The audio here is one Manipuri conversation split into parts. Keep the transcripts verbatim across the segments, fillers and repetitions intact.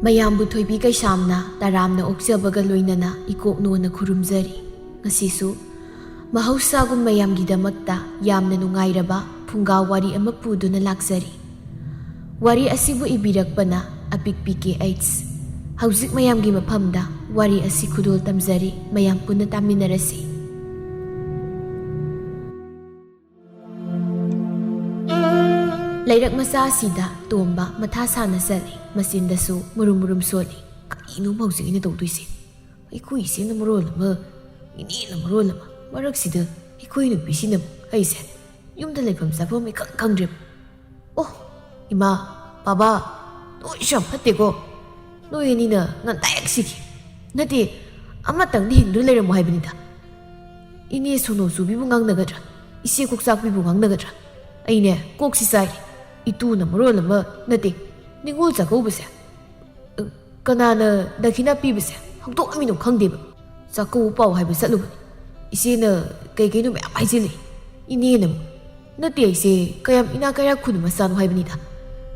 ꯃꯌꯥꯝꯕꯨ ꯊꯣꯏꯕꯤ ꯀꯩꯁꯥꯝꯅ ꯇꯔꯥꯝꯅ ꯑꯣꯛꯆꯕꯒ ꯂꯣꯏꯅꯅ ꯏꯀꯣꯛꯅꯣꯅ ꯈꯨꯔꯨꯝꯖꯔꯤ꯫ ꯉꯁꯤꯁꯨ ꯃꯍꯧꯁꯥꯒꯨꯝ ꯃꯌꯥꯝꯒꯤꯗꯃꯛꯇ ꯌꯥꯝꯅ ꯅꯨꯡꯉꯥꯏꯔꯕ ꯐꯨꯡꯒꯥ ꯋꯥꯔꯤ ꯑꯃ ꯄꯨꯗꯨꯅ ꯂꯥꯛꯆꯔꯤ꯫ ꯋꯥꯔꯤ ꯑꯁꯤꯕꯨ ꯏꯕꯤꯔꯛꯄꯅ ꯑꯄꯤꯛꯄꯤ ꯀꯦ ꯑꯩꯆ꯫ ꯍꯧꯖꯤꯛ ꯃꯌꯥꯝꯒꯤ ꯃꯐꯝꯗ ꯋꯥꯔꯤ ꯑꯁꯤ ꯈꯨꯗꯣꯜ ꯇꯝꯖꯔꯤ, ꯃꯌꯥꯝ ꯄꯨꯟꯅ ꯇꯥꯃꯤꯟꯅꯔꯁꯤ꯫ ꯂꯩꯔꯛ ꯃꯆꯥ ꯑꯁꯤꯗ ꯇꯣꯝꯕ ꯃꯊꯥ ꯁꯥꯅ ꯆꯠꯂꯤ꯫ ꯃꯆꯤꯟꯗꯁꯨ ꯃꯨꯔꯨꯝ ꯃꯨꯔꯨꯝ ꯁꯣꯜꯂꯤ꯫ ꯀꯔꯤꯅꯣ ꯍꯧꯖꯤꯛ ꯑꯩꯅ ꯇꯧꯗꯣꯏꯁꯦ? ꯑꯩꯈꯣꯏ ꯏꯆꯦꯅ ꯃꯔꯣꯜ ꯑꯃ, ꯏꯅꯦꯅ ꯃꯔꯣꯜ ꯑꯃ, ꯃꯔꯛꯁꯤꯗ ꯑꯩꯈꯣꯏ ꯅꯨꯄꯤꯁꯤꯅ ꯑꯃꯨꯛ ꯑꯩꯁꯦ ꯌꯨꯝꯗ ꯂꯩꯐꯝ ꯆꯥꯐꯝ ꯏꯈꯪ ꯈꯪꯗ꯭ꯔꯦꯕ꯫ ꯑꯣ, ꯏꯃꯥ, ꯕꯥꯕꯥ, ꯅꯣꯏꯁꯨ ꯌꯥꯝ ꯐꯠꯇꯦꯀꯣ꯫ ꯅꯣꯏ ꯑꯅꯤꯅ ꯉꯟꯇꯥ ꯍꯦꯛ ꯁꯤꯈꯤ꯫ ꯅꯠꯇꯦ, ꯑꯃꯇꯪꯗꯤ ꯍꯤꯡꯗꯨꯅ ꯂꯩꯔꯝꯃꯣ ꯍꯥꯏꯕꯅꯤꯗ꯫ ꯏꯅꯦ ꯁꯣꯅꯣ ꯆꯨꯕꯤꯕꯨ ꯉꯥꯡꯅꯒꯗ꯭ꯔꯥ? ꯏꯆꯦ ꯀꯣꯛꯆꯥꯛꯄꯤꯕꯨ ꯉꯥꯡꯅꯒꯗ꯭ꯔꯥ? ꯑꯩꯅꯦ ꯀꯣꯛꯁꯤ ꯆꯥꯏꯔꯦ꯫ ꯏꯇꯨꯅ ꯃꯔꯣꯜ ꯑꯃ, ꯅꯠꯇꯦ, ꯅꯤꯉꯣꯜ ꯆꯥꯛꯀꯧꯕꯁꯦ ꯀꯅꯥꯅ ꯗꯈꯤꯅꯥ ꯄꯤꯕꯁꯦ ꯍꯧꯗꯣꯛꯑꯝꯃꯤꯅꯣ ꯈꯪꯗꯦꯕ꯫ ꯆꯥꯛꯀꯧꯕ ꯄꯥꯎ ꯍꯥꯏꯕ ꯆꯠꯂꯨꯕꯅꯤ꯫ ꯏꯆꯦꯅ ꯀꯩ ꯀꯩꯅꯣ ꯃꯌꯥꯝ ꯍꯥꯏꯖꯤꯜꯂꯛꯏ꯫ ꯏꯅꯦꯅ ꯑꯃꯨꯛ, "ꯅꯠꯇꯦ, ꯑꯩꯁꯦ ꯀꯌꯥꯝ ꯏꯅꯥꯛ ꯀꯩꯔꯥꯛ ꯈꯨꯟꯕ ꯃꯆꯥꯅꯣ ꯍꯥꯏꯕꯅꯤꯗ꯫"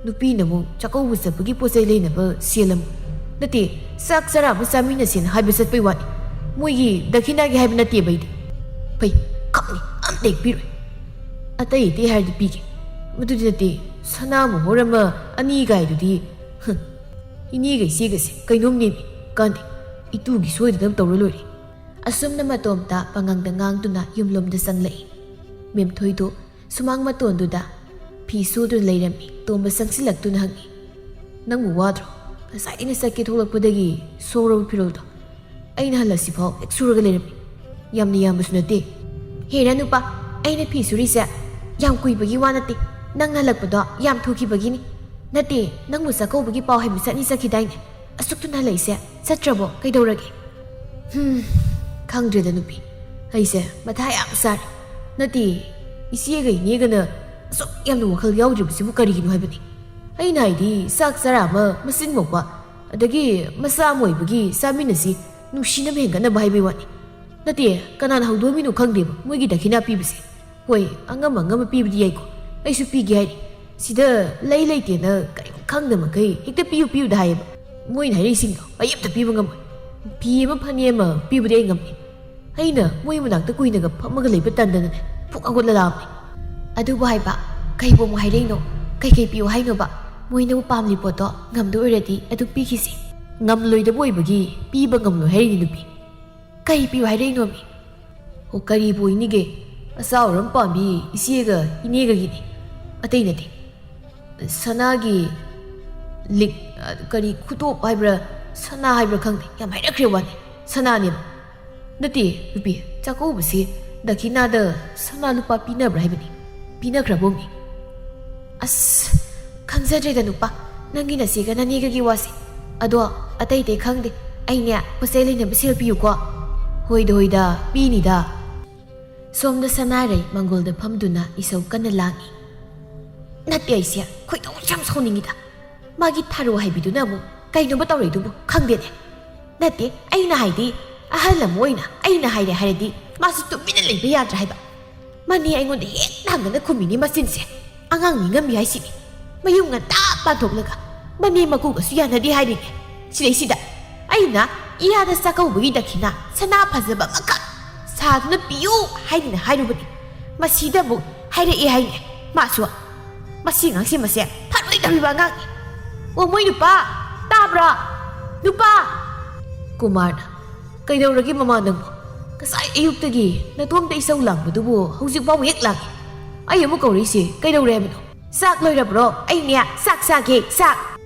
ꯅꯨꯄꯤꯅ ꯑꯃꯨꯛ ꯆꯥꯛꯀꯧꯕ ꯆꯠꯄꯒꯤ ꯄꯣꯠ ꯆꯩ ꯂꯩꯅꯕ ꯁꯦꯜ ꯑꯃꯨꯛ, "ꯅꯠꯇꯦ, ꯆꯥꯛ ꯆꯔꯥ ꯑꯃ ꯆꯥꯃꯤꯟꯅꯁꯦꯅ ꯍꯥꯏꯕ ꯆꯠꯄꯩ ꯋꯥꯅꯤ꯫ ꯃꯣꯏꯒꯤ ꯗꯈꯤꯅꯥꯒꯤ ꯍꯥꯏꯕ ꯅꯠꯇꯦꯕ ꯑꯩꯗꯤ꯫ ꯐꯩ, ꯈꯪꯅꯤ, ꯑꯝꯇ ꯍꯦꯛ ꯄꯤꯔꯣꯏ꯫ ꯑꯇꯩ ꯑꯇꯩ ꯍꯥꯏꯔꯗꯤ ꯄꯤꯒꯦ꯫ ꯃꯗꯨꯗꯤ ꯅꯠꯇꯦ, ꯁꯅꯥ ꯃꯣꯍꯣꯔ ꯑꯃ ꯑꯅꯤ ꯀꯥꯏꯗꯨꯗꯤ, ꯍꯨꯝ, ꯏꯅꯦꯒ ꯏꯆꯦꯒꯁꯦ ꯀꯩꯅꯣꯝ ꯅꯦꯝꯃꯤ꯫ ꯀꯥꯟꯗꯦ, ꯏꯇꯨꯒꯤ ꯁꯣꯏꯗꯅꯕ ꯇꯧꯔ ꯂꯣꯏꯔꯦ꯫" ꯑꯁꯨꯝꯅ ꯃꯇꯣꯝꯇ ꯄꯉꯥꯡꯗ ꯉꯥꯡꯗꯨꯅ ꯌꯨꯝꯂꯣꯝꯗ ꯆꯪꯂꯛꯏ꯫ ꯃꯦꯝꯊꯣꯏꯗꯣ ꯁꯨꯃꯥꯡ ꯃꯇꯣꯟꯗꯨꯗ ꯐꯤ ꯁꯨꯗꯨꯅ ꯂꯩꯔꯝꯃꯤ꯫ ꯇꯣꯝꯕ ꯆꯪꯁꯤꯜꯂꯛꯇꯨꯅ ꯍꯪꯉꯤ, "ꯅꯪꯕꯨ ꯋꯥꯗ꯭ꯔꯣ? ꯉꯁꯥꯏ ꯑꯩꯅ ꯆꯠꯀꯦ ꯊꯣꯛꯂꯛꯄꯗꯒꯤ ꯁꯨꯍꯧꯔꯕ ꯐꯤꯔꯣꯜꯗꯣ ꯑꯩꯅ ꯍꯜꯂꯁꯤꯐꯥꯎ ꯍꯦꯛ ꯁꯨꯔꯒ ꯂꯩꯔꯝꯃꯤ꯫ ꯌꯥꯝꯅ ꯌꯥꯝꯕꯁꯨ ꯅꯠꯇꯦ꯫" "ꯍꯦꯔꯥ ꯅꯨꯄꯥ, ꯑꯩꯅ ꯐꯤ ꯁꯨꯔꯤꯁꯦ ꯌꯥꯝ ꯀꯨꯏꯕꯒꯤ ꯋꯥ ꯅꯠꯇꯦ꯫ ꯅꯪ ꯍꯜꯂꯛꯄꯗꯣ ꯌꯥꯝ ꯊꯨꯈꯤꯕꯒꯤꯅꯤ꯫ ꯅꯠꯇꯦ, ꯅꯪꯕꯨ ꯆꯥꯛꯀꯧꯕꯒꯤ ꯄꯥꯎ ꯍꯥꯏꯕ ꯆꯠꯅꯤ ꯆꯠꯈꯤꯗꯥꯏꯅꯦ? ꯑꯁꯨꯛ ꯊꯨꯅ ꯍꯜꯂꯛꯏꯁꯦ ꯆꯠꯇ꯭ꯔꯕꯣ? ꯀꯩꯗꯧꯔꯒꯦ?" ꯍꯨꯝ, ꯈꯪꯗ꯭ꯔꯦꯗ ꯅꯨꯄꯤ, ꯑꯩꯁꯦ ꯃꯊꯥ ꯌꯥꯝ ꯁꯥꯔꯦ꯫ ꯅꯠꯇꯦ, ꯏꯆꯦꯒ ꯏꯅꯦꯒꯅ ꯑꯁꯨꯛ ꯌꯥꯝꯅ ꯋꯥꯈꯜ ꯌꯥꯎꯗ꯭ꯔꯤꯕꯁꯤꯕꯨ ꯀꯔꯤꯒꯤꯅꯣ ꯍꯥꯏꯕꯅꯤ꯫ ꯑꯩꯅ ꯍꯥꯏꯗꯤ ꯆꯥꯛ ꯆꯔꯥ ꯑꯃ ꯃꯆꯤꯟ ꯃꯧꯕ, ꯑꯗꯒꯤ ꯃꯆꯥ ꯑꯃ ꯑꯣꯏꯕꯒꯤ ꯆꯥꯃꯤꯟꯅꯁꯤ, ꯅꯨꯡꯁꯤꯅꯕ ꯍꯦꯟꯒꯠꯅꯕ ꯍꯥꯏꯕꯒꯤ ꯋꯥꯅꯤ꯫ ꯅꯠꯇꯦ, ꯀꯅꯥꯅ ꯍꯧꯗꯣꯛꯑꯝꯃꯤꯅꯣ ꯈꯪꯗꯦꯕ ꯃꯣꯏꯒꯤ ꯗꯈꯤꯅꯥ ꯄꯤꯕꯁꯦ꯫ ꯍꯣꯏ, ꯑꯉꯝ ꯑꯉꯝꯕ ꯄꯤꯕꯗꯤ ꯌꯥꯏꯀꯣ, ꯑꯩꯁꯨ ꯄꯤꯒꯦ ꯍꯥꯏꯔꯤ꯫ ꯁꯤꯗ ꯂꯩ ꯂꯩꯇꯦꯅ ꯀꯔꯤꯝ ꯈꯪꯗ ꯃꯈꯩ ꯍꯦꯛꯇ ꯄꯤꯌꯨ ꯄꯤꯌꯨꯗ ꯍꯥꯏꯌꯦꯕ꯫ ꯃꯣꯏꯅ ꯍꯥꯏꯔꯛꯏꯁꯤꯡꯗꯣ ꯑꯩ ꯑꯝꯇ ꯄꯤꯕ ꯉꯝꯃꯣꯏ꯫ ꯐꯤ ꯑꯃ ꯐꯅꯦꯛ ꯑꯃ ꯄꯤꯕꯗꯤ ꯑꯩ ꯉꯝꯅꯤ꯫ ꯑꯩꯅ ꯃꯣꯏ ꯃꯅꯥꯛꯇ ꯀꯨꯏꯅꯒ ꯐꯝꯃꯒ ꯂꯩꯕ ꯇꯟꯗꯅꯅꯦ ꯐꯨꯛ ꯍꯧꯒꯠꯂ ꯂꯥꯛꯑꯕꯅꯤ꯫ ꯑꯗꯨꯕꯨ ꯍꯥꯏꯕ, ꯀꯩꯕꯨ ꯑꯃꯨꯛ ꯍꯥꯏꯔꯛꯏꯅꯣ? ꯀꯩꯀꯩ ꯄꯤꯌꯨ ꯍꯥꯏꯅꯣꯕ? ꯃꯣꯏꯅꯕꯨ ꯄꯥꯝꯂꯤ ꯄꯣꯠꯇꯣ ꯉꯝꯗꯣꯏ ꯑꯣꯏꯔꯗꯤ ꯑꯗꯨꯝ ꯄꯤꯈꯤꯁꯤ꯫ ꯉꯝꯂꯣꯏꯗꯕ ꯑꯣꯏꯕꯒꯤ ꯄꯤꯕ ꯉꯝꯂꯣꯏ ꯍꯥꯏꯔꯤꯅꯤ ꯅꯨꯄꯤ꯫ ꯀꯩ ꯄꯤꯌꯨ ꯍꯥꯏꯔꯛꯏꯅꯣꯃꯤ? ꯑꯣ, ꯀꯔꯤꯕꯨ ꯑꯣꯏꯅꯤꯒꯦ? ꯑꯆꯥ ꯑꯣꯏꯔꯝ ꯄꯥꯝꯕꯤ ꯏꯆꯦꯒ ꯏꯅꯦꯒꯒꯤꯅꯤ, ꯑꯇꯩ ꯅꯠꯇꯦ꯫ ꯁꯅꯥꯒꯤ ꯂꯤꯛ, ꯑ, ꯀꯔꯤ ꯈꯨꯇꯣꯞ ꯍꯥꯏꯕ꯭ꯔꯥ, ꯁꯅꯥ ꯍꯥꯏꯕ꯭ꯔꯥ ꯈꯪꯗꯦ, ꯌꯥꯝ ꯍꯥꯏꯔꯛꯈ꯭ꯔꯦ ꯋꯥꯅꯤ꯫ ꯁꯅꯥꯅꯦꯕ꯫ ꯅꯠꯇꯦ ꯅꯨꯄꯤ, ꯆꯥꯛꯀꯧꯕꯁꯤ ꯗꯈꯤꯅꯥꯗ ꯁꯅꯥ ꯂꯨꯄꯥ ꯄꯤꯅꯕ꯭ꯔꯥ ꯍꯥꯏꯕꯅꯤ꯫ ꯄꯤꯅꯈ꯭ꯔꯕꯣ ꯃꯤ? ꯑꯁ, ꯈꯪꯖꯗ꯭ꯔꯦꯗ ꯅꯨꯄꯥ, ꯅꯪꯒꯤ ꯅꯆꯦꯒ ꯅꯅꯦꯒꯒꯤ ꯋꯥꯁꯦ꯫ ꯑꯗꯣ ꯑꯇꯩ ꯑꯇꯩ ꯈꯪꯗꯦ, ꯑꯩꯅꯦ ꯄꯣꯠ ꯆꯩ ꯂꯩꯅꯕ ꯁꯦꯜ ꯄꯤꯌꯨꯀꯣ꯫ ꯍꯣꯏꯗ ꯍꯣꯏꯗ, ꯄꯤꯅꯤꯗ꯫ ꯁꯣꯝꯗ ꯁꯅꯥꯔꯩ ꯃꯪꯒꯣꯜꯗ ꯐꯝꯗꯨꯅ ꯏꯁꯧ ꯀꯟꯅ ꯂꯥꯡꯏ꯫ ꯅꯠꯇꯦ, ꯑꯩꯁꯦ ꯈꯣꯏꯗꯧ ꯌꯥꯝ ꯁꯥꯎꯅꯤꯡꯉꯤꯗ꯫ ꯃꯥꯒꯤ ꯊꯥꯔꯣ ꯍꯥꯏꯕꯤꯗꯨꯅ ꯑꯃꯨꯛ ꯀꯩꯅꯣꯕ ꯇꯧꯔꯛꯏꯗꯨꯕꯨ ꯈꯪꯗꯦꯅꯦ꯫ ꯅꯠꯇꯦ, ꯑꯩꯅ ꯍꯥꯏꯗꯤ ꯑꯍꯜ ꯑꯃ ꯑꯣꯏꯅ ꯑꯩꯅ ꯍꯥꯏꯔꯦ ꯍꯥꯏꯔꯗꯤ ꯃꯥꯁꯨ ꯇꯨꯃꯤꯟꯅ ꯂꯩꯕ ꯌꯥꯗ꯭ꯔꯥ ꯍꯥꯏꯕ꯫ ꯃꯅꯦ ꯑꯩꯉꯣꯟꯗ ꯍꯦꯛ ꯊꯥꯡꯒꯅ ꯈꯨꯝꯃꯤꯅꯤ ꯃꯆꯤꯟꯁꯦ꯫ ꯑꯉꯥꯡ ꯅꯤꯡꯉꯝꯃꯤ ꯍꯥꯏꯁꯤꯅꯤ꯫ ꯃꯌꯨꯝ ꯉꯟꯇꯥ ꯄꯥꯟꯊꯣꯛꯂꯒ ꯃꯅꯦ ꯃꯀꯨꯒꯁꯨ ꯌꯥꯅꯗꯦ ꯍꯥꯏꯔꯤꯅꯦ꯫ ꯁꯤꯗꯩꯁꯤꯗ ꯑꯩꯅ ꯏꯌꯥꯗ ꯆꯥꯛꯀꯧꯕꯒꯤ ꯗꯈꯤꯅꯥ ꯁꯅꯥ ꯐꯖꯕ ꯑꯃꯈꯛ ꯁꯥꯗꯨꯅ ꯄꯤꯌꯨ ꯍꯥꯏꯗꯅ ꯍꯥꯏꯔꯨꯕꯅꯤ꯫ ꯃꯁꯤꯗ ꯑꯃꯨꯛ ꯍꯥꯏꯔꯛꯑꯦ ꯍꯥꯏꯅꯦ ꯃꯥꯁꯨ꯫ ꯃꯁꯤ ꯑꯉꯥꯡꯁꯤ ꯃꯁꯦ ꯐꯔꯣꯏꯗꯧꯔꯤꯕ ꯑꯉꯥꯡꯅꯤ꯫ ꯑꯣ ꯃꯣꯏ ꯅꯨꯄꯥ, ꯇꯥꯕ꯭ꯔꯣ? ꯅꯨꯄꯥ! ꯀꯨꯃꯥꯔꯅ, "ꯀꯩꯗꯧꯔꯒꯦ ꯃꯃꯥ ꯅꯪꯕꯨ? ꯉꯁꯥꯏ ꯑꯌꯨꯛꯇꯒꯤ ꯅꯇꯣꯝꯇ ꯏꯁꯧ ꯂꯥꯡꯕꯗꯨꯕꯨ ꯍꯧꯖꯤꯛꯐꯥꯎ ꯍꯦꯛ ꯂꯥꯡꯉꯤ꯫ ꯑꯩ ꯑꯃꯨꯛ ꯀꯧꯔꯛꯏꯁꯦ ꯀꯩꯗꯧꯔꯦ ꯍꯥꯏꯕꯅꯣ? ꯆꯥꯛ ꯂꯣꯏꯔꯕ꯭ꯔꯣ? ꯑꯩꯅꯦ ꯆꯥꯛ ꯆꯥꯒꯦ, ꯆꯥꯛ!"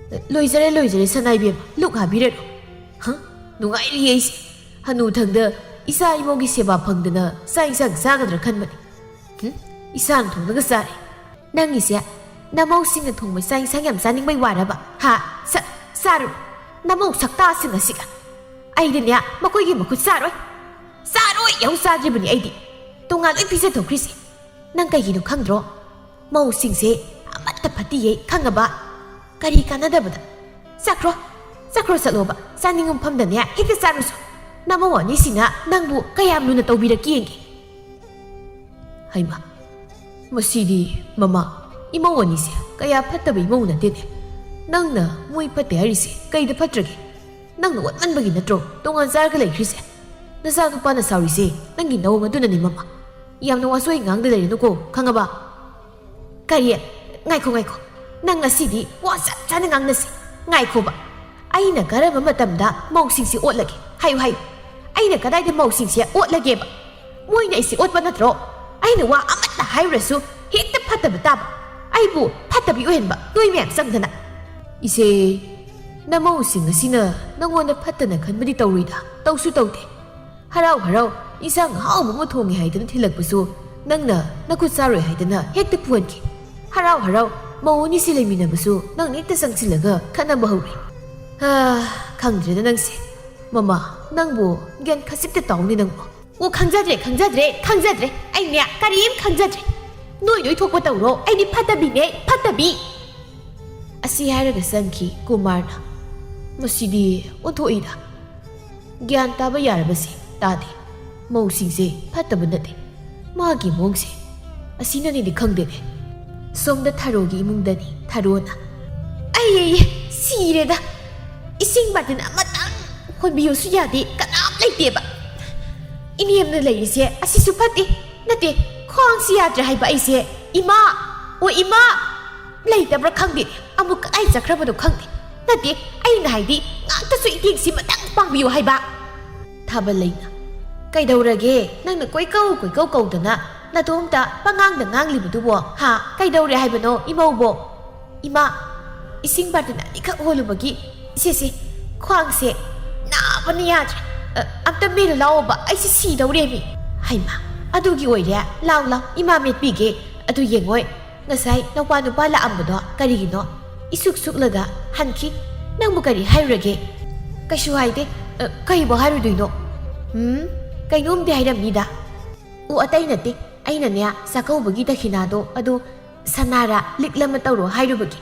"ꯂꯣꯏꯖꯔꯦ, ꯂꯣꯏꯖꯔꯦ ꯁꯅꯥ ꯏꯕꯦꯝꯃ, ꯂꯨꯛ ꯍꯥꯕꯤꯔꯅꯨ꯫ ꯍ? ꯅꯨꯡꯉꯥꯏꯔꯤꯌꯦ ꯑꯩꯁꯦ꯫ ꯍꯅꯨꯊꯪꯗ ꯏꯆꯥ ꯏꯃꯧꯒꯤ ꯁꯦꯕꯥ ꯐꯪꯗꯅ ꯆꯥꯛ ꯏꯟꯁꯥꯡ ꯆꯥꯒꯗ꯭ꯔꯥ ꯈꯟꯕꯅꯤ꯫ ꯍꯨꯝ? ꯏꯁꯥꯅ ꯊꯣꯡꯂꯒ ꯆꯥꯔꯦ꯫ ꯅꯪꯒꯤꯁꯦ ꯅꯃꯧꯁꯤꯡꯅ ꯊꯣꯡꯕ ꯆꯥꯛ ꯏꯟꯁꯥꯡ ꯌꯥꯝ ꯆꯥꯅꯤꯡꯕꯩ ꯋꯥꯔꯕ? ꯍꯥ? ꯆꯥ-, ꯆꯥꯔꯨꯅꯨ꯫ ꯅꯃꯧ ꯁꯛꯇꯥꯁꯤꯡ ꯑꯁꯤꯒ꯫ ꯑꯩꯗꯤꯅꯦ ꯃꯈꯣꯏꯒꯤ ꯃꯈꯨꯠ ꯆꯥꯔꯣꯏ꯫ ꯆꯥꯔꯣꯏ ꯌꯥꯎ ꯆꯥꯗ꯭ꯔꯤꯕꯅꯤ ꯑꯩꯗꯤ꯫ ꯇꯣꯉꯥꯟ ꯂꯣꯏ ꯄꯤꯖꯊꯣꯛꯈ꯭ꯔꯤꯁꯦ꯫ ꯅꯪ ꯀꯩꯒꯤꯅꯣ ꯈꯪꯗ꯭ꯔꯣ? ꯃꯧꯁꯤꯡꯁꯦ ꯑꯃꯠꯇ ꯐꯠꯇꯤꯌꯦ ꯈꯪꯉꯕ? ꯀꯔꯤ ꯀꯥꯟꯅꯗꯕꯗ? ꯆꯠꯈ꯭ꯔꯣ, ꯆꯠꯈ꯭ꯔꯣ ꯆꯠꯂꯣꯕ꯫ ꯆꯥꯅꯤꯡꯕ ꯃꯐꯝꯗꯅꯦ ꯍꯦꯛꯇ ꯆꯥꯔꯨꯁꯣ꯫ ꯅꯃꯧ ꯑꯅꯤꯁꯤꯅ ꯅꯪꯕꯨ ꯀꯌꯥꯝ ꯂꯨꯅ ꯇꯧꯕꯤꯔꯛꯀꯦ ꯌꯦꯡꯒꯦ꯫" ꯍꯩꯃꯥ, ꯃꯁꯤꯗꯤ ꯃꯃꯥ, ꯏꯃꯧ ꯑꯅꯤꯁꯦ ꯀꯌꯥ ꯐꯠꯇꯕ ꯏꯃꯧ ꯅꯠꯇꯦꯅꯦ꯫ ꯅꯪꯅ ꯃꯣꯏ ꯐꯠꯇꯦ ꯍꯥꯏꯔꯤꯁꯦ ꯀꯩꯗ ꯐꯠꯇ꯭ꯔꯒꯦ? ꯅꯪꯅ ꯑꯣꯠꯃꯟꯕꯒꯤ ꯅꯠꯇ꯭ꯔꯣ ꯇꯣꯉꯥꯟ ꯆꯥꯔꯒ ꯂꯩꯈ꯭ꯔꯤꯁꯦ? ꯅꯆꯥꯅꯨꯄꯥꯅ ꯁꯥꯎꯔꯤꯁꯦ ꯅꯪꯒꯤ ꯅꯑꯣꯡ ꯑꯗꯨꯅꯅꯤ, ꯃꯃꯥ꯫ ꯌꯥꯝꯅ ꯋꯥꯆꯣꯏ ꯉꯥꯡꯗ ꯂꯩꯔꯅꯨꯀꯣ, ꯈꯪꯉꯕ? ꯀꯔꯤ? ꯉꯥꯏꯈꯣ, ꯉꯥꯏꯈꯣ꯫ ꯅꯪ ꯉꯁꯤꯗꯤ ꯋꯥ ꯆꯞ ꯆꯥꯅ ꯉꯥꯡꯅꯁꯤ꯫ ꯉꯥꯏꯈꯣꯕ꯫ ꯑꯩꯅ ꯀꯔꯝꯕ ꯃꯇꯝꯗ ꯃꯧꯁꯤꯡꯁꯤ ꯑꯣꯠꯂꯒꯦ? ꯍꯥꯏꯌꯨ, ꯍꯥꯏꯌꯨ꯫ ꯑꯩꯅ ꯀꯗꯥꯏꯗ ꯃꯧꯁꯤꯡꯁꯦ ꯑꯣꯠꯂꯒꯦꯕ? ꯃꯣꯏꯅ ꯑꯩꯁꯦ ꯑꯣꯠꯄ ꯅꯠꯇ꯭ꯔꯣ? ꯑꯩꯅ ꯋꯥ ꯑꯃꯠꯇ ꯍꯥꯏꯔꯨꯔꯁꯨ ꯍꯦꯛꯇ ꯐꯠꯇꯕ ꯇꯥꯕ꯫ ꯑꯩꯕꯨ ꯐꯠꯇꯕꯤ ꯑꯣꯏꯍꯟꯕ ꯅꯣꯏ ꯃꯌꯥꯝ ꯆꯪꯗꯅ꯫ ꯏꯆꯦ, ꯅꯃꯧꯁꯤꯡ ꯑꯁꯤꯅ ꯅꯪꯉꯣꯟꯗ ꯐꯠꯇꯅ ꯈꯟꯕꯗꯤ ꯇꯧꯔꯣꯏꯗ, ꯇꯧꯁꯨ ꯇꯧꯗꯦ꯫ ꯍꯔꯥꯎ ꯍꯔꯥꯎ ꯏꯟꯁꯥꯡ ꯑꯍꯥꯎꯕ ꯑꯃ ꯊꯣꯡꯉꯦ ꯍꯥꯏꯗꯅ ꯊꯤꯜꯂꯛꯄꯁꯨ ꯅꯪꯅ ꯅꯈꯨꯠ ꯆꯥꯔꯣꯏ ꯍꯥꯏꯗꯅ ꯍꯦꯛꯇ ꯄꯨꯍꯟꯈꯤ꯫ ꯍꯔꯥꯎ ꯍꯔꯥꯎ ꯃꯧ ꯑꯅꯤꯁꯤ ꯂꯩꯃꯤꯟꯅꯕꯁꯨ ꯅꯪꯅ ꯍꯦꯛꯇ ꯆꯪꯁꯤꯜꯂꯒ ꯈꯠꯅꯕ ꯍꯧꯔꯦ꯫ ꯍꯥ, ꯈꯪꯗ꯭ꯔꯦꯗ ꯅꯪꯁꯦ꯫ ꯃꯃꯥ, ꯅꯪꯕꯨ ꯒ꯭ꯌꯥꯟ ꯈꯖꯤꯛꯇ ꯇꯥꯎꯅꯦ ꯅꯪꯕꯨ꯫ ꯑꯣ, ꯈꯪꯖꯗ꯭ꯔꯦ, ꯈꯪꯖꯗ꯭ꯔꯦ, ꯈꯪꯖꯗ꯭ꯔꯦ꯫ ꯑꯩꯅꯦ ꯀꯔꯤꯝ ꯈꯪꯖꯗ꯭ꯔꯦ꯫ ꯅꯣꯏ ꯅꯣꯏ ꯊꯣꯛꯄ ꯇꯧꯔꯣ꯫ ꯑꯩꯗꯤ ꯐꯠꯇꯕꯤꯅꯦ, ꯐꯠꯇꯕꯤ꯫ ꯑꯁꯤ ꯍꯥꯏꯔꯒ ꯆꯪꯈꯤ ꯀꯨꯃꯥꯔꯅ꯫ ꯃꯁꯤꯗꯤ ꯑꯣꯟꯊꯣꯛꯏꯗ꯫ ꯒ꯭ꯌꯥꯟ ꯇꯥꯕ ꯌꯥꯔꯕꯁꯦ ꯇꯥꯗꯦ꯫ ꯃꯧꯁꯤꯡꯁꯦ ꯐꯠꯇꯕ ꯅꯠꯇꯦ꯫ ꯃꯥꯒꯤ ꯃꯑꯣꯡꯁꯦ ꯑꯁꯤꯅꯅꯤꯗꯤ ꯈꯪꯗꯦꯅꯦ꯫ ꯁꯣꯝꯗ ꯊꯔꯣꯒꯤ ꯏꯃꯨꯡꯗꯅꯤ ꯊꯔꯣꯅ꯫ ꯑꯩ, ꯑꯩ, ꯁꯤꯔꯦꯗ꯫ ꯏꯁꯤꯡ ꯕꯥꯇꯤꯟ ꯑꯃꯇꯪ ꯍꯣꯟꯕꯤꯌꯨꯁꯨ ꯌꯥꯗꯦ, ꯀꯅꯥꯝ ꯂꯩꯇꯦꯕ꯫ ꯏꯅꯦꯝꯅ ꯂꯩꯔꯤꯁꯦ ꯑꯁꯤꯁꯨ ꯐꯠꯇꯦ꯫ ꯅꯠꯇꯦ, ꯈ꯭ꯋꯥꯡꯁꯤ ꯌꯥꯗ꯭ꯔꯦ ꯍꯥꯏꯕ ꯑꯩꯁꯦ꯫ ꯏꯃꯥ! ꯑꯣ ꯏꯃꯥ! ꯂꯩꯇꯕ꯭ꯔꯥ ꯈꯪꯗꯦ, ꯑꯃꯨꯛ ꯀꯗꯥꯏ ꯆꯠꯈ꯭ꯔꯕꯅꯣ ꯈꯪꯗꯦ꯫ ꯅꯠꯇꯦ, ꯑꯩꯅ ꯍꯥꯏꯗꯤ ꯉꯥꯛꯇꯁꯨ ꯏꯇꯦꯛꯁꯤ ꯃꯇꯪ ꯄꯥꯡꯕꯤꯌꯨ ꯍꯥꯏꯕ꯫ ꯊꯥꯕꯜ ꯂꯩꯅ, ꯀꯩꯗꯧꯔꯒꯦ? ꯅꯪꯅ ꯀꯣꯏꯀꯧ ꯀꯣꯏꯀꯧ ꯀꯧꯗꯅ ꯅꯇꯣꯝꯇ ꯄꯉꯥꯡꯗ ꯉꯥꯡꯂꯤꯕꯗꯨꯕꯣ? ꯍꯥ? ꯀꯩꯗꯧꯔꯦ ꯍꯥꯏꯕꯅꯣ ꯏꯃꯧꯕꯣ? ꯏꯃꯥ, ꯏꯁꯤꯡ ꯕꯥꯔꯇꯤꯟ ꯑꯅꯤꯈꯛ ꯍꯣꯜꯂꯨꯕꯒꯤ ꯏꯆꯦꯁꯦ ꯈ꯭ꯋꯥꯡꯁꯦ ꯅꯥꯕꯅ ꯌꯥꯗ꯭ꯔꯦ꯫ ꯑ, ꯑꯝꯇ ꯃꯦꯠꯂꯨ ꯂꯥꯛꯑꯣꯕ, ꯑꯩꯁꯦ ꯁꯤꯗꯧꯔꯦꯃꯤ꯫ ꯍꯩꯃꯥ, ꯑꯗꯨꯒꯤ ꯑꯣꯏꯔꯦ? ꯂꯥꯎ, ꯂꯥꯎ, ꯏꯃꯥ ꯃꯦꯠꯄꯤꯒꯦ꯫ ꯑꯗꯨ ꯌꯦꯡꯉꯣꯏ, ꯉꯁꯥꯏ ꯂꯧꯄꯥ ꯅꯨꯄꯥ ꯂꯥꯛꯑꯝꯕꯗꯣ ꯀꯔꯤꯒꯤꯅꯣ ꯏꯁꯨꯛ ꯁꯨꯛꯂꯒ ꯍꯟꯈꯤ꯫ ꯅꯪꯕꯨ ꯀꯔꯤ ꯍꯥꯏꯔꯨꯔꯒꯦ? ꯀꯩꯁꯨ ꯍꯥꯏꯗꯦ꯫ ꯑ, ꯀꯩꯕꯨ ꯍꯥꯏꯔꯨꯗꯣꯏꯅꯣ? ꯎꯝ, ꯀꯩꯅꯣꯝꯗꯤ ꯍꯥꯏꯔꯝꯅꯤꯗ꯫ ꯑꯣ, ꯑꯇꯩ ꯅꯠꯇꯦ, ꯑꯩꯅꯅꯦ ꯆꯥꯛꯀꯧꯕꯒꯤ ꯗꯈꯤꯅꯥꯗꯣ ꯑꯗꯨ ꯁꯅꯥꯔꯥ ꯂꯤꯛꯂ ꯑꯃ ꯇꯧꯔꯣ ꯍꯥꯏꯔꯨꯕꯒꯤ꯫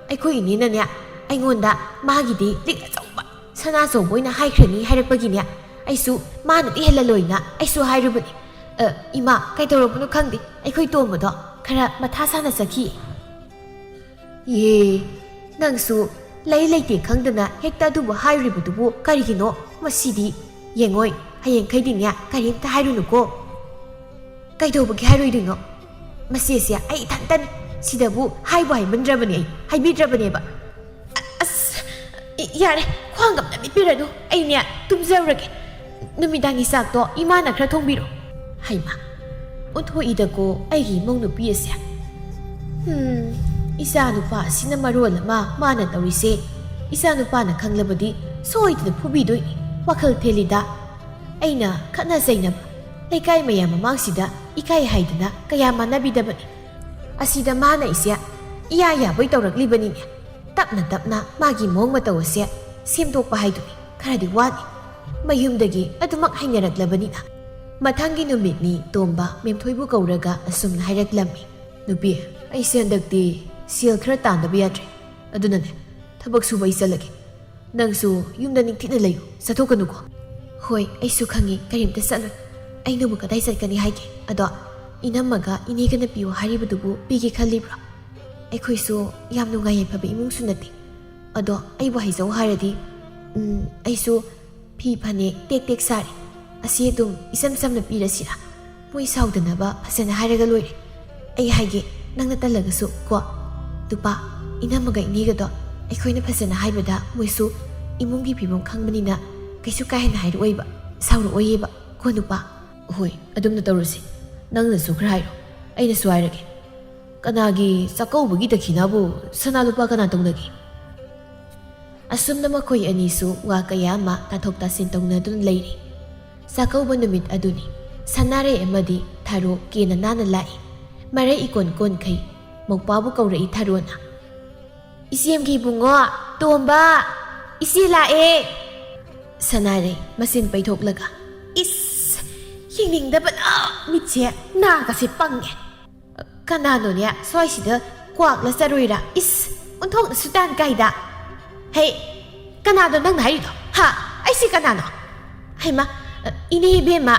ꯑꯩꯈꯣꯏ ꯏꯅꯦꯅꯅꯦ ꯑꯩꯉꯣꯟꯗ ꯃꯥꯒꯤꯗꯤ ꯂꯤꯛ ꯑꯆꯧꯕ, ꯁꯅꯥ ꯑꯆꯧꯕ ꯑꯣꯏꯅ ꯍꯥꯏꯈ꯭ꯔꯅꯤ ꯍꯥꯏꯔꯛꯄꯒꯤꯅꯦ, ꯑꯩꯁꯨ ꯃꯥꯅꯗꯤ ꯍꯦꯜꯂꯂꯣꯏꯅ ꯑꯩꯁꯨ ꯍꯥꯏꯔꯨꯕꯅꯤ꯫ ꯑ, ꯏꯃꯥ, ꯀꯩꯗꯧꯔꯕꯅꯣ ꯈꯪꯗꯦ, ꯑꯩꯈꯣꯏ ꯇꯣꯝꯕꯗꯣ ꯈꯔ ꯃꯊꯥ ꯁꯥꯅ ꯆꯠꯈꯤ꯫ ꯌꯦ, ꯅꯪꯁꯨ ꯂꯩ ꯂꯩꯇꯦ ꯈꯪꯗꯅ ꯍꯦꯛꯇ ꯑꯗꯨꯕꯨ ꯍꯥꯏꯔꯤꯕꯗꯨꯕꯨ ꯀꯔꯤꯒꯤꯅꯣ? ꯃꯁꯤꯗꯤ ꯌꯦꯡꯉꯣꯏ, ꯍꯌꯦꯡꯈꯩꯗꯤꯅꯦ ꯀꯔꯤꯝꯇ ꯍꯥꯏꯔꯨꯅꯨꯀꯣ꯫ ꯀꯩꯗꯧꯕꯒꯤ ꯍꯥꯏꯔꯣꯏꯗꯣꯏꯅꯣ? ꯃꯁꯤꯁꯦ ꯑꯩ ꯏꯊꯟꯇꯅꯤ꯫ ꯁꯤꯗꯕꯨ ꯍꯥꯏꯕꯨ ꯍꯥꯏꯃꯟꯗ꯭ꯔꯕꯅꯦ, ꯑꯩ ꯍꯥꯏꯕꯤꯗ꯭ꯔꯕꯅꯦꯕ꯫ ꯑ-, ꯑꯁ, ꯏ-, ꯌꯥꯔꯦ, ꯈ꯭ꯋꯥꯡꯒ ꯑꯝꯇ ꯅꯤꯛꯄꯤꯔꯅꯨ, ꯑꯩꯅꯦ ꯇꯨꯝꯖꯔꯨꯔꯒꯦ꯫ ꯅꯨꯃꯤꯗꯥꯡꯒꯤ ꯆꯥꯛꯇꯣ ꯏꯃꯥꯅ ꯈꯔ ꯊꯣꯡꯕꯤꯔꯣ꯫ ꯍꯩꯃꯥ, ꯑꯣꯟꯊꯣꯛꯏꯗꯀꯣ ꯑꯩꯒꯤ ꯏꯃꯧ ꯅꯨꯄꯤ ꯑꯁꯦ꯫ ꯍꯝ, ꯏꯆꯥ ꯅꯨꯄꯥ ꯑꯁꯤꯅ ꯃꯔꯣꯜ ꯑꯃ ꯃꯥꯅ ꯇꯧꯔꯤꯁꯦ꯫ ꯏꯆꯥ ꯅꯨꯄꯥꯅ ꯈꯪꯂꯕꯗꯤ ꯁꯣꯏꯗꯅ ꯐꯨꯕꯤꯗꯣꯏꯅꯤ꯫ ꯋꯥꯈꯜ ꯊꯦꯜꯂꯤꯗ꯫ ꯑꯩꯅ ꯈꯠꯅ ꯆꯩꯅꯕ, ꯂꯩꯀꯥꯏ ꯃꯌꯥꯝ ꯃꯃꯥꯡꯁꯤꯗ ꯏꯀꯥꯏ ꯍꯥꯏꯗꯅ ꯀꯌꯥ ꯃꯥꯟꯅꯕꯤꯗꯕꯅꯤ꯫ ꯑꯁꯤꯗ ꯃꯥꯅ ꯑꯩꯁꯦ ꯏꯌꯥ ꯌꯥꯕꯣꯏ ꯇꯧꯔꯛꯂꯤꯕꯅꯤꯅꯦ꯫ ꯇꯞꯅ ꯇꯞꯅ ꯃꯥꯒꯤ ꯃꯑꯣꯡ ꯃꯇꯧ ꯑꯁꯦ ꯁꯦꯝꯗꯣꯛꯄ ꯍꯥꯏꯗꯨꯅꯤ꯫ ꯈꯔꯗꯤ ꯋꯥꯠꯂꯤ꯫ ꯃꯌꯨꯝꯗꯒꯤ ꯑꯗꯨꯃꯛ ꯍꯩꯅꯔꯛꯂꯕꯅꯤꯅ꯫ ꯃꯊꯪꯒꯤ ꯅꯨꯃꯤꯠꯅꯤ ꯇꯣꯝꯕ ꯃꯦꯝꯊꯣꯏꯕꯨ ꯀꯧꯔꯒ ꯑꯁꯨꯝꯅ ꯍꯥꯏꯔꯛꯂꯝꯃꯤ꯫ ꯅꯨꯄꯤ, ꯑꯩꯁꯦ ꯍꯟꯗꯛꯇꯤ ꯁꯦꯜ ꯈꯔ ꯇꯥꯟꯗꯕ ꯌꯥꯗ꯭ꯔꯦ꯫ ꯑꯗꯨꯅꯅꯦ, ꯊꯕꯛ ꯁꯨꯕ ꯑꯩ ꯆꯠꯂꯒꯦ꯫ ꯅꯪꯁꯨ ꯌꯨꯝꯗ ꯅꯤꯡꯊꯤꯅ ꯂꯩꯌꯨ, ꯆꯠꯊꯣꯛꯀꯅꯨꯀꯣ꯫ ꯍꯣꯏ, ꯑꯩꯁꯨ ꯈꯪꯉꯤ, ꯀꯔꯤꯝꯇ ꯆꯠꯂꯣꯏ꯫ ꯑꯩꯅꯕꯨ ꯀꯗꯥꯏ ꯆꯠꯀꯅꯤ ꯍꯥꯏꯒꯦ? ꯑꯗꯣ ꯏꯅꯝꯃꯒ ꯏꯅꯦꯒꯅ ꯄꯤꯌꯨ ꯍꯥꯏꯔꯤꯕꯗꯨꯕꯨ ꯄꯤꯒꯦ ꯈꯜꯂꯤꯕ꯭ꯔꯣ? ꯑꯩꯈꯣꯏꯁꯨ ꯌꯥꯝ ꯅꯨꯡꯉꯥꯏ ꯌꯥꯏꯐꯕ ꯏꯃꯨꯡꯁꯨ ꯅꯠꯇꯦ꯫ ꯑꯗꯣ ꯑꯩꯕꯨ ꯍꯥꯏꯖꯧ ꯍꯥꯏꯔꯗꯤ, ꯎꯝ, ꯑꯩꯁꯨ ꯐꯤ ꯐꯅꯦꯛ ꯇꯦꯛ ꯇꯦꯛ ꯁꯥꯔꯤ꯫ ꯑꯁꯤ ꯑꯗꯨꯝ ꯏꯆꯝ ꯆꯝꯅ ꯄꯤꯔꯁꯤꯔꯥ? ꯃꯣꯏ ꯁꯥꯎꯗꯅꯕ ꯐꯖꯅ ꯍꯥꯏꯔꯒ ꯂꯣꯏꯔꯦ꯫ ꯑꯩ ꯍꯥꯏꯒꯦ, ꯅꯪꯅ ꯇꯜꯂꯒꯁꯨ ꯀꯣ꯫ ꯅꯨꯄꯥ, ꯏꯅꯝꯃꯒ ꯏꯅꯦꯒꯗꯣ ꯑꯩꯈꯣꯏꯅ ꯐꯖꯅ ꯍꯥꯏꯕꯗ ꯃꯣꯏꯁꯨ ꯏꯃꯨꯡꯒꯤ ꯐꯤꯕꯝ ꯈꯪꯕꯅꯤꯅ ꯀꯩꯁꯨ ꯀꯥ ꯍꯦꯟꯅ ꯍꯥꯏꯔꯛꯑꯣꯏꯕ, ꯁꯥꯎꯔꯛꯑꯣꯏꯌꯦꯕ ꯀꯣ ꯅꯨꯄꯥ꯫ ꯍꯣꯏ, ꯑꯗꯨꯝꯅ ꯇꯧꯔꯁꯤ꯫ ꯅꯪꯅꯁꯨ ꯈꯔ ꯍꯥꯏꯔꯣ, ꯑꯩꯅꯁꯨ ꯍꯥꯏꯔꯒꯦ꯫ ꯀꯅꯥꯒꯤ ꯆꯥꯛꯀꯧꯕꯒꯤ ꯗꯈꯤꯅꯥꯕꯨ ꯁꯅꯥ ꯂꯨꯄꯥ ꯀꯅꯥ ꯇꯧꯅꯒꯦ? ꯑꯁꯨꯝꯅ ꯃꯈꯣꯏ ꯑꯅꯤꯁꯨ ꯋꯥ ꯀꯌꯥ ꯑꯃ ꯇꯥꯊꯣꯛ ꯇꯥꯁꯤꯟ ꯇꯧꯅꯗꯨꯅ ꯂꯩꯔꯤ꯫ ꯆꯥꯛꯀꯧꯕ ꯅꯨꯃꯤꯠ ꯑꯗꯨꯅꯤ꯫ ꯁꯅꯥꯔꯩ ꯑꯃꯗꯤ ꯊꯥꯔꯣ ꯀꯦꯅ ꯅꯥꯟꯅ ꯂꯥꯛꯏ꯫ ꯃꯔꯩ ꯏꯀꯣꯟ ꯀꯣꯟꯈꯩ ꯃꯧꯄꯥꯕꯨ ꯀꯧꯔꯛꯏ ꯊꯥꯔꯣꯅ꯫ "ꯏꯆꯦꯝꯒꯤ ꯏꯕꯨꯡꯉꯣ, ꯇꯣꯝꯕ, ꯏꯆꯦ ꯂꯥꯛꯑꯦ!" ꯁꯅꯥꯔꯩ ꯃꯆꯤꯟ ꯄꯩꯊꯣꯛꯂꯒ, "ꯏꯁ! ꯌꯦꯡꯅꯤꯡꯗꯕꯅ ꯃꯤꯠꯁꯦ ꯅꯥꯒꯁꯦ ꯄꯪꯉꯦ꯫ ꯀꯅꯥꯅꯣꯅꯦ ꯁ꯭ꯋꯥꯏꯁꯤꯗ ꯀ꯭ꯋꯥꯛꯂ ꯆꯔꯣꯏꯔ? ꯏꯁ! ꯑꯣꯟꯊꯣꯛꯅ ꯁꯨꯇꯥꯟ ꯀꯥꯏꯗ꯫ ꯍꯦ, ꯀꯅꯥꯅꯣ ꯅꯪꯅ ꯍꯥꯏꯔꯤꯗꯣ? ꯍꯥ? ꯑꯩꯁꯤ ꯀꯅꯥꯅꯣ? ꯍꯩꯃꯥ, ꯏꯅꯦ ꯏꯕꯦꯝꯃ,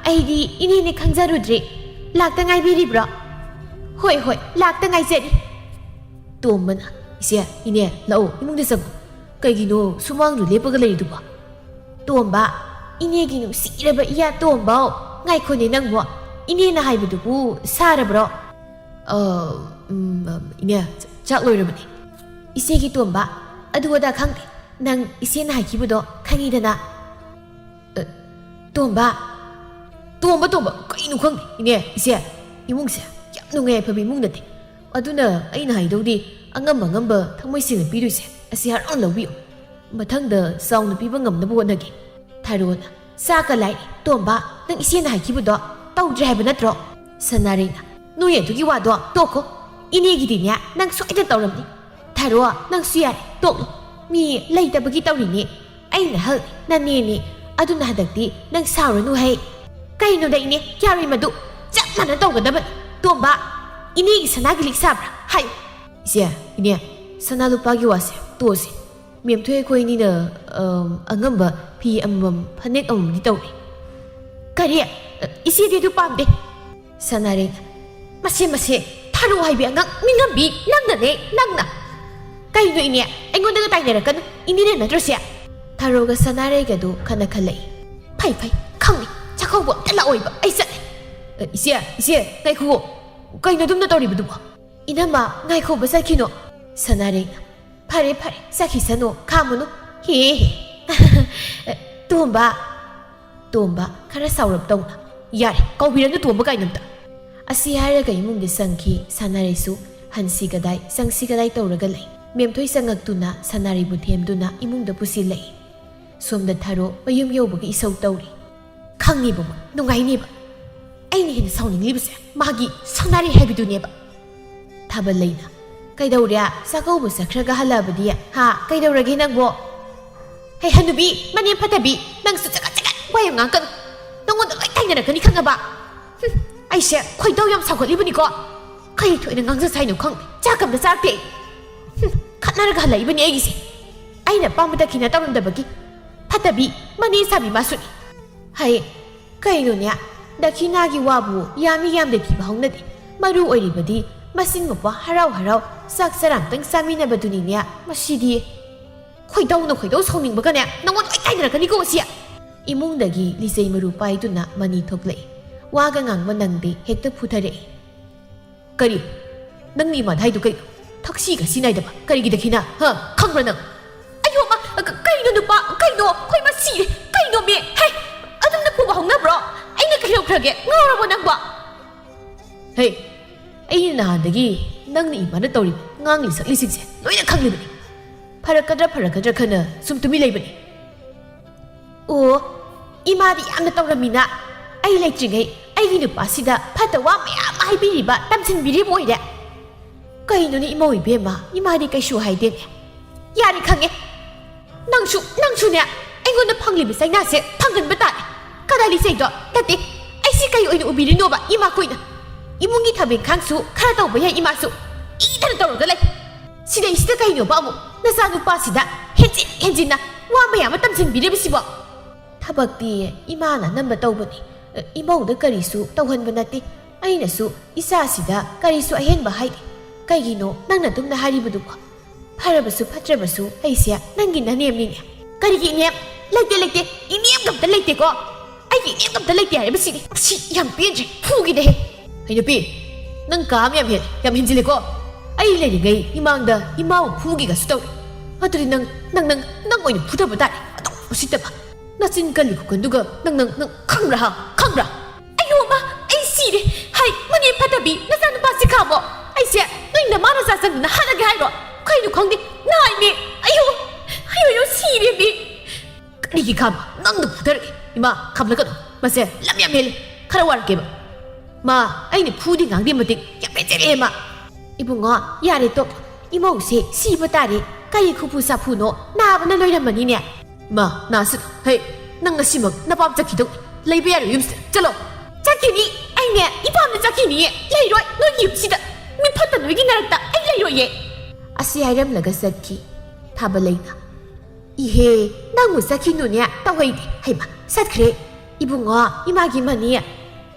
ꯑꯩꯗꯤ ꯏꯅꯦꯅꯦ ꯈꯪꯖꯔꯨꯗ꯭ꯔꯦ꯫ ꯂꯥꯛꯇ ꯉꯥꯏꯕꯤꯔꯤꯕ꯭ꯔꯣ?" "ꯍꯣꯏ, ꯍꯣꯏ, ꯂꯥꯛꯇ ꯉꯥꯏꯖꯔꯤ꯫" ꯇꯣꯝꯕꯅ "ꯏꯆꯦ, ꯏꯅꯦ, ꯂꯥꯛꯑꯣ, ꯏꯃꯨꯡꯗ ꯆꯪꯉꯣ꯫ ꯀꯩꯒꯤꯅꯣ ꯁꯨꯃꯥꯡꯗꯨ ꯂꯦꯞꯄꯒ ꯂꯩꯔꯤꯗꯨꯕꯣ?" "ꯇꯣꯝꯕ, ꯏꯅꯦꯒꯤ ꯅꯨꯡꯁꯤꯔꯕ ꯏꯌꯥ ꯇꯣꯝꯕꯧ, ꯉꯥꯏꯈꯣꯅꯦ ꯅꯪꯕꯣ꯫ ꯏꯅꯦꯅ ꯍꯥꯏꯕꯗꯨꯕꯨ ꯁꯥꯔꯕ꯭ꯔꯣ?" "ꯑ, ꯎꯝ, ꯏꯅꯦ, ꯆ-, ꯆꯥꯛ ꯂꯣꯏꯔꯕꯅꯤ꯫" "ꯏꯆꯦꯒꯤ ꯇꯣꯝꯕ, ꯑꯗꯨ ꯑꯗꯥ ꯈꯪꯗꯦ꯫ ꯅꯪ ꯏꯆꯦꯅ ꯍꯥꯏꯈꯤꯕꯗꯣ ꯈꯪꯉꯤꯗꯅ?" "ꯑ, ꯇꯣꯝꯕ, ꯇꯣꯝꯕ, ꯇꯣꯝꯕ, ꯀꯩꯅꯣ ꯈꯪꯗꯦ꯫ ꯏꯅꯦ, ꯏꯆꯦ, ꯏꯃꯨꯡꯁꯦ ꯌꯥꯝ ꯅꯨꯡꯉꯥꯏ ꯌꯥꯏꯐꯕ ꯏꯃꯨꯡ ꯅꯠꯇꯦ꯫ ꯑꯗꯨꯅ ꯑꯩꯅ ꯍꯥꯏꯗꯧꯗꯤ ꯑꯉꯝ ꯑꯉꯝꯕ ꯊꯃꯣꯏ ꯁꯦꯡꯅ ꯄꯤꯗꯣꯏꯁꯦ ꯑꯁꯤ ꯍꯔꯥꯎꯅ ꯂꯧꯕꯤꯌꯨ꯫ ꯃꯊꯪꯗ ꯆꯥꯎꯅ ꯄꯤꯕ ꯉꯝꯅꯕ ꯍꯣꯠꯅꯒꯦ꯫" ꯊꯥꯔꯣꯅ, "ꯆꯥꯛꯀ ꯂꯥꯏꯔꯤ꯫ ꯇꯣꯝꯕ, ꯅꯪ ꯏꯆꯦꯅ ꯍꯥꯏꯈꯤꯕꯗꯣ ꯇꯧꯗ꯭ꯔꯦ ꯍꯥꯏꯕ ꯅꯠꯇ꯭ꯔꯣ?" ꯁꯅꯥꯔꯩꯅ, "ꯅꯣꯏ ꯑꯗꯨꯒꯤ ꯋꯥꯗꯣ ꯇꯣꯛꯈꯣ꯫ ꯏꯅꯦꯒꯤꯗꯤꯅꯦ ꯅꯪ ꯁꯣꯏꯗꯅ ꯇꯧꯔꯝꯅꯤ꯫ ꯊꯥꯔꯣ, ꯅꯪꯁꯨ ꯌꯥꯔꯦ, ꯇꯣꯛꯂꯣ꯫ ꯃꯤ ꯂꯩꯇꯕꯒꯤ ꯇꯧꯔꯤꯅꯤ꯫ ꯑꯩꯅ ꯍꯜ, ꯅꯅꯦꯅꯤ꯫ ꯑꯗꯨꯅ ꯍꯟꯗꯛꯇꯤ ꯅꯪ ꯁꯥꯎꯔꯅꯨ ꯍꯩ꯫" "ꯀꯩꯅꯣꯗ ꯏꯅꯦ, ꯌꯥꯔꯣꯏ ꯃꯗꯨ꯫ ꯆꯞ ꯃꯥꯟꯅ ꯇꯧꯒꯗꯕꯅꯤ꯫ ꯇꯣꯝꯕ, ꯏꯅꯦꯒꯤ ꯁꯅꯥꯒꯤ ꯂꯤꯛ ꯁꯥꯕ꯭ꯔꯥ? ꯍꯥꯏꯌꯨ꯫" "ꯏꯆꯦ, ꯏꯅꯦ, ꯁꯅꯥ ꯂꯨꯄꯥꯒꯤ ꯋꯥꯁꯦ ꯇꯣꯛꯑꯁꯤ꯫ ꯃꯦꯝꯊꯣꯏ ꯑꯩꯈꯣꯏ ꯑꯅꯤꯅ, ꯑꯝ, ꯑꯉꯝꯕ ꯐꯤ ꯑꯃꯃꯝ, ꯐꯅꯦꯛ ꯑꯃꯃꯝꯗꯤ ꯇꯧꯔꯦ꯫" "ꯀꯔꯤ? ꯏꯆꯦꯗꯤ ꯑꯗꯨ ꯄꯥꯝꯗꯦ꯫" ꯁꯅꯥꯔꯩꯅ, "ꯃꯁꯦ, ꯃꯁꯦ, ꯊꯥꯔꯣ ꯍꯥꯏꯕꯤ ꯑꯉꯥꯡ ꯃꯤꯉꯝꯕꯤ ꯅꯪꯅꯅꯦ, ꯅꯪꯅ!" "ꯀꯩꯅꯣ ꯏꯅꯦ? ꯑꯩꯉꯣꯟꯗꯒ ꯇꯥꯏꯅꯔꯛꯀꯅꯨ꯫ ꯏꯅꯦꯅ ꯅꯠꯇ꯭ꯔꯣ ꯁꯦ?" ꯊꯥꯔꯣꯒ ꯁꯅꯥꯔꯩꯒꯗꯨ ꯈꯟꯅ ꯈꯜꯂꯛꯏ꯫ "ꯐꯩ, ꯐꯩ, ꯈꯪꯅꯤ꯫ ꯆꯥꯛꯀꯧꯕ ꯑꯝꯇ ꯂꯥꯛꯑꯣꯏꯕ꯫ ꯑꯩ ꯆꯠꯂꯦ꯫" "ꯑ, ꯏꯆꯦ, ꯏꯆꯦ, ꯉꯥꯏꯈꯨꯑꯣ꯫ ꯀꯩꯅꯣ ꯑꯗꯨꯝꯅ ꯇꯧꯔꯤꯕꯗꯨꯕꯣ?" "ꯏꯅꯝꯃ, ꯉꯥꯏꯈꯣꯕ, ꯆꯠꯈꯤꯅꯣ꯫" ꯁꯅꯥꯔꯩꯅ, "ꯐꯔꯦ, ꯐꯔꯦ, ꯆꯠꯈꯤꯁꯅꯨ, ꯈꯥꯝꯃꯨꯅꯨ꯫ ꯍꯦ, ꯍꯦ꯫" "ꯇꯣꯝꯕ, ꯇꯣꯝꯕ, ꯈꯔ ꯁꯥꯎꯔꯞ ꯇꯧꯅ꯫ ꯌꯥꯔꯦ, ꯀꯧꯕꯤꯔꯅꯨ ꯇꯣꯝꯕ ꯀꯥꯏꯅ ꯑꯝꯇ꯫" ꯑꯁꯤ ꯍꯥꯏꯔꯒ ꯏꯃꯨꯡꯗ ꯆꯪꯈꯤ꯫ ꯁꯅꯥꯔꯩꯁꯨ ꯍꯟꯁꯤ ꯀꯗꯥꯏ, ꯆꯪꯁꯤ ꯀꯗꯥꯏ ꯇꯧꯔꯒ ꯂꯩ꯫ ꯃꯦꯝꯊꯣꯏ ꯆꯪꯉꯛꯇꯨꯅ ꯁꯅꯥꯔꯩꯕꯨ ꯊꯦꯝꯗꯨꯅ ꯏꯃꯨꯡꯗ ꯄꯨꯁꯤꯜꯂꯛꯏ꯫ ꯁꯣꯝꯗ ꯊꯥꯔꯣ ꯃꯌꯨꯝ ꯌꯧꯕꯒꯤ ꯏꯁꯧ ꯇꯧꯔꯤ꯫ "ꯈꯪꯉꯤꯕ ꯃꯣꯏ ꯅꯨꯡꯉꯥꯏꯅꯦꯕ꯫ ꯑꯩꯅ ꯍꯦꯟꯅ ꯁꯥꯎꯅꯤꯡꯂꯤꯕꯁꯦ ꯃꯥꯒꯤ ꯁꯅꯥꯔꯩ ꯍꯥꯏꯕꯗꯨꯅꯦꯕ꯫" ꯊꯥꯕꯜꯂꯩꯅ, "ꯀꯩꯗꯧꯔꯦ? ꯆꯥꯛꯀꯧꯕ ꯆꯠꯈ꯭ꯔꯒ ꯍꯜꯂꯛꯑꯕꯗꯤ, ꯍꯥ? ꯀꯩꯗꯧꯔꯒꯦ ꯅꯪꯕꯣ? ꯍꯦ, ꯍꯅꯨꯕꯤ, ꯃꯅꯦꯝ ꯐꯠꯇꯕꯤ, ꯅꯪꯁꯨ ꯆꯒꯠ ꯆꯒꯠ ꯋꯥ ꯌꯥꯝ ꯉꯥꯡꯀꯅꯨ꯫ ꯅꯪꯉꯣꯟꯗ ꯂꯣꯏ ꯇꯥꯏꯅꯔꯛꯀꯅꯤ, ꯈꯪꯉꯕ? ꯍꯨꯝ, ꯑꯩꯁꯦ ꯈꯣꯏꯗꯧ ꯌꯥꯝ ꯁꯥꯎꯒꯠꯂꯤꯕꯅꯤꯀꯣ꯫ ꯀꯩ ꯊꯣꯛꯏꯅ ꯉꯥꯡꯖ ꯁꯥꯏꯅꯣ ꯈꯪꯗꯦ꯫ ꯆꯥꯛ ꯑꯝꯇ ꯆꯥꯔꯛꯇꯦ ꯑꯩ꯫ ꯍꯨꯝ, ꯈꯠꯅꯔꯒ ꯍꯜꯂꯛꯏꯕꯅꯤ ꯑꯩꯒꯤꯁꯦ꯫ ꯑꯩꯅ ꯑꯄꯥꯝꯕ ꯗꯈꯤꯅ ꯇꯧꯔꯝꯗꯕꯒꯤ꯫ ꯐꯠꯇꯕꯤ, ꯃꯅꯦ ꯁꯥꯕꯤ ꯃꯥꯁꯨꯅꯤ꯫" ꯍꯩ, ꯀꯩꯅꯣꯅꯦ? ꯗꯈꯤꯅꯥꯒꯤ ꯋꯥꯕꯨ ꯌꯥꯝꯃꯤ ꯌꯥꯝꯗꯦ ꯊꯤꯕ ꯍꯧꯅꯗꯦ꯫ ꯃꯔꯨ ꯑꯣꯏꯔꯤꯕꯗꯤ ꯃꯆꯤꯟ ꯃꯧꯄ꯭ꯋꯥ ꯍꯔꯥꯎ ꯍꯔꯥꯎ ꯆꯥꯛ ꯆꯔꯥ ꯑꯝꯇꯪ ꯆꯥꯃꯤꯟꯅꯕꯗꯨꯅꯤꯅꯦ꯫ ꯃꯁꯤꯗꯤ ꯈꯣꯏꯗꯧꯅ ꯈꯣꯏꯗꯧ ꯁꯥꯎꯅꯤꯡꯕꯒꯅꯦ ꯅꯪꯉꯣꯟꯗ ꯂꯣꯏ ꯇꯥꯏꯅꯔꯛꯀꯅꯤꯀꯣ ꯁꯤ꯫ ꯏꯃꯨꯡꯗꯒꯤ ꯂꯤꯆꯩ ꯃꯔꯨ ꯄꯥꯏꯗꯨꯅ ꯃꯅꯤ ꯊꯣꯛꯂꯛꯏ꯫ ꯋꯥꯒ ꯉꯥꯡꯕ ꯅꯪꯗꯦ, ꯍꯦꯛꯇ ꯐꯨꯊꯔꯛꯏ꯫ "ꯀꯔꯤ? ꯅꯪꯅ ꯏꯃꯥꯗ ꯍꯥꯏꯗꯣ ꯀꯩꯅꯣ? ꯊꯛꯁꯤ ꯈꯥꯁꯤ ꯅꯥꯏꯗꯕ ꯀꯔꯤꯒꯤ ꯗꯈꯤꯅ? ꯍꯥ? ꯈꯪꯕ꯭ꯔꯥ ꯅꯪ?" "ꯑꯌꯣ, ꯃꯥ, ꯀ-, ꯀꯩꯅꯣ ꯅꯨꯄꯥ? ꯀꯩꯅꯣ? ꯑꯩꯈꯣꯏ ꯃꯥ ꯁꯤꯔꯦ꯫ ꯀꯩꯅꯣ ꯃꯤ? ꯍꯦ, ꯑꯗꯨꯝꯅ ꯐꯨꯕ ꯍꯧꯅꯕ꯭ꯔꯣ? ꯑꯩꯅ ꯀꯩꯗꯧꯈ꯭ꯔꯒꯦ? ꯉꯥꯎꯔꯕꯣ ꯅꯪꯕꯣ?" "ꯍꯦ, ꯑꯩꯅ ꯅꯍꯥꯟꯗꯒꯤ ꯅꯪꯅ ꯏꯃꯥꯅ ꯇꯧꯔꯤꯕ ꯉꯥꯡꯂꯤ ꯁꯛꯂꯤꯁꯤꯡꯁꯦ ꯂꯣꯏꯅ ꯈꯪꯂꯤꯕꯅꯤ꯫ ꯐꯔꯛꯀꯗ꯭ꯔꯥ ꯐꯔꯛꯀꯗ꯭ꯔꯥ ꯈꯟꯅ ꯁꯨꯝ ꯇꯨꯃꯤꯟ ꯂꯩꯕꯅꯤ꯫" "ꯑꯣ, ꯏꯃꯥꯗꯤ ꯌꯥꯝꯅ ꯇꯧꯔꯝꯃꯤꯅ꯫ ꯑꯩ ꯂꯩꯇ꯭ꯔꯤꯉꯩ ꯑꯩꯒꯤ ꯅꯨꯄꯥꯁꯤꯗ ꯐꯠꯇ ꯋꯥ ꯃꯌꯥꯝ ꯑꯃ ꯍꯥꯏꯕꯤꯔꯤꯕ, ꯇꯝꯁꯤꯟꯕꯤꯔꯤꯕ ꯑꯣꯏꯔꯦ꯫ ꯀꯩꯅꯣꯅꯦ ꯏꯃꯧ ꯏꯕꯦꯝꯃ, ꯏꯃꯥꯗꯤ ꯀꯩꯁꯨ ꯍꯥꯏꯗꯦꯅꯦ꯫ ꯌꯥꯔꯦ, ꯈꯪꯉꯦ꯫ ꯅꯪꯁꯨ, ꯅꯪꯁꯨꯅꯦ, ꯑꯩꯉꯣꯟꯗ ꯐꯪꯂꯤꯕ ꯆꯩꯅꯥꯁꯦ ꯐꯪꯍꯟꯕ ꯇꯥꯔꯦ꯫ ꯀꯗꯥꯏ ꯂꯤꯆꯩꯗꯣ? ꯅꯠꯇꯦ, ꯑꯩꯁꯤ ꯀꯩ ꯑꯣꯏꯅ ꯎꯕꯤꯔꯤꯅꯣꯕ ꯏꯃꯥꯈꯣꯏꯅ? ꯏꯃꯨꯡꯒꯤ ꯊꯕꯛ ꯏꯪꯈꯥꯡꯁꯨ ꯈꯔ ꯇꯧꯕ ꯌꯥꯏ ꯏꯃꯥꯁꯨ꯫ ꯏꯗꯅ ꯇꯧꯔꯒ ꯂꯩ꯫ ꯁꯤꯗꯩꯁꯤꯗ ꯀꯩꯅꯣꯕ ꯑꯃꯨꯛ ꯅꯆꯥꯅꯨꯄꯥꯁꯤꯗ ꯍꯦꯟꯖꯤꯟ ꯍꯦꯟꯖꯤꯟꯅ ꯋꯥ ꯃꯌꯥꯝ ꯑꯃ ꯇꯝꯁꯤꯟꯕꯤꯔꯤꯕꯁꯤꯕꯣ?" "ꯊꯕꯛꯇꯤ ꯏꯃꯥꯅ ꯑꯅꯝꯕ ꯇꯧꯕꯅꯤ꯫ ꯏꯃꯧꯗ ꯀꯔꯤꯁꯨ ꯇꯧꯍꯟꯕ ꯅꯠꯇꯦ꯫ ꯑꯩꯅꯁꯨ ꯏꯆꯥꯁꯤꯗ ꯀꯔꯤꯁꯨ ꯑꯍꯦꯟꯕ ꯍꯥꯏꯗꯦ꯫ ꯀꯩꯒꯤꯅꯣ ꯅꯪꯅ ꯑꯗꯨꯝꯅ ꯍꯥꯏꯔꯤꯕꯗꯨꯕꯣ? ꯐꯔꯕꯁꯨ ꯐꯠꯇ꯭ꯔꯕꯁꯨ ꯑꯩꯁꯦ ꯅꯪꯒꯤ ꯅꯅꯦꯝꯅꯤꯅꯦ꯫" "ꯀꯔꯤꯒꯤ ꯏꯅꯦꯝ? ꯂꯩꯇꯦ, ꯂꯩꯇꯦ꯫ ꯏꯅꯦꯝꯒ ꯑꯝꯇ ꯂꯩꯇꯦꯀꯣ꯫ ꯑꯩꯒꯤ ꯏꯅꯦꯝꯒ ꯑꯝꯇ ꯂꯩꯇꯦ ꯍꯥꯏꯕꯁꯤꯗꯤ꯫ ꯁꯤ ꯌꯥꯝ ꯄꯦꯟꯗ꯭ꯔꯦ꯫ ꯐꯨꯒꯦꯗꯍꯦ꯫" "ꯍꯩ ꯅꯨꯄꯤ, ꯅꯪ ꯀꯥ ꯑꯃ ꯌꯥꯝ ꯍꯦꯜꯂꯦ, ꯌꯥꯝ ꯍꯦꯟꯖꯤꯜꯂꯦꯀꯣ꯫ ꯑꯩ ꯂꯩꯔꯤꯉꯩ ꯏꯃꯥꯡꯗ ꯏꯃꯥꯕꯨ ꯐꯨꯒꯦꯒꯁꯨ ꯇꯧꯔꯤ꯫ ꯑꯗꯨꯗꯤ ꯅꯪ, ꯅꯪ, ꯅꯪ, ꯅꯪ ꯑꯣꯏꯅ ꯐꯨꯊꯕ ꯇꯥꯔꯦ꯫ ꯑꯗꯨꯝ ꯎꯁꯤꯠꯇꯕ꯫ ꯅꯆꯤꯟ ꯀꯜꯂꯤ ꯈꯨꯀꯟꯗꯨꯒ ꯅꯪ, ꯅꯪ, ꯅꯪ ꯈꯪꯕ꯭ꯔꯥ, ꯍꯥ? ꯈꯪꯕ꯭ꯔꯥ?" "ꯑꯌꯣ ꯃꯥ, ꯑꯩ ꯁꯤꯔꯦ꯫ ꯍꯥꯏ, ꯃꯅꯦꯝ ꯐꯠꯇꯕꯤ, ꯅꯆꯥꯅꯨꯄꯥꯁꯤ ꯈꯥꯝꯃꯣ꯫ ꯑꯩꯁꯦ ꯅꯣꯏ ꯅꯃꯥ ꯅꯆꯥ ꯆꯪꯗꯅ ꯍꯥꯠꯂꯒꯦ ꯍꯥꯏꯔꯣ? ꯀꯩꯅꯣ ꯈꯪꯗꯦ, ꯅꯥꯏꯃꯤ꯫ ꯑꯌꯣ, ꯑꯌꯣ, ꯑꯌꯣ, ꯁꯤꯔꯦꯃꯤ꯫ ꯀꯔꯤꯒꯤ ꯈꯥꯝ? ꯅꯪꯅ ꯐꯨꯊꯔꯛꯑꯦ꯫ ꯏꯃꯥ, ꯈꯥꯝꯂꯛꯀꯅꯨ꯫ ꯃꯁꯦ ꯂꯝ ꯌꯥꯝ ꯍꯦꯜꯂꯦ꯫ ꯈꯔ ꯋꯥꯔꯛꯀꯦꯕ꯫ ꯃꯥ, ꯑꯩꯅ ꯐꯨꯗꯤ ꯉꯥꯡꯗꯦ ꯃꯇꯤꯛ ꯌꯥꯝ ꯍꯦꯟꯖꯤꯜꯂꯛꯑꯦ ꯃꯥ꯫" "ꯏꯕꯨꯡꯉꯣ, ꯌꯥꯔꯦ ꯇꯣꯛ꯫ ꯏꯃꯧꯁꯦ ꯁꯤꯕ ꯇꯥꯔꯦ꯫ ꯀꯔꯤ ꯈꯨꯐꯨ ꯁꯥꯐꯨꯅꯣ? ꯅꯥꯕꯅ ꯂꯣꯏꯔꯝꯃꯅꯤꯅꯦ꯫" "ꯏꯃꯥ, ꯅꯥꯁꯅꯨ꯫ ꯍꯦ, ꯅꯪ ꯉꯁꯤꯃꯛ ꯅꯄꯥꯝ ꯆꯠꯈꯤꯗꯧ꯫ ꯂꯩꯕ ꯌꯥꯔꯣꯏ ꯌꯨꯝꯁꯤꯗ꯫ ꯆꯠꯂꯣ꯫" "ꯆꯠꯈꯤꯅꯤ꯫ ꯑꯩꯅꯦ ꯏꯄꯥꯝꯗ ꯆꯠꯈꯤꯅꯤꯌꯦ꯫ ꯂꯩꯔꯣꯏ ꯅꯣꯏꯒꯤ ꯌꯨꯝꯁꯤꯗ꯫ ꯃꯤ ꯐꯠꯇ ꯅꯣꯏꯒꯤ ꯅꯔꯛꯇ ꯑꯩ ꯂꯩꯔꯣꯏꯌꯦ꯫" ꯑꯁꯤ ꯍꯥꯏꯔꯝꯂꯒ ꯆꯠꯈꯤ ꯊꯥꯕꯂꯩꯅ꯫ "ꯏꯍꯦ, ꯅꯪꯕꯨ ꯆꯠꯈꯤꯅꯨꯅꯦ ꯇꯧꯍꯩꯗꯦ꯫ ꯍꯩꯃ, ꯆꯠꯈ꯭ꯔꯦ꯫ ꯏꯕꯨꯡꯉꯣ, ꯏꯃꯥꯒꯤ ꯃꯅꯤ꯫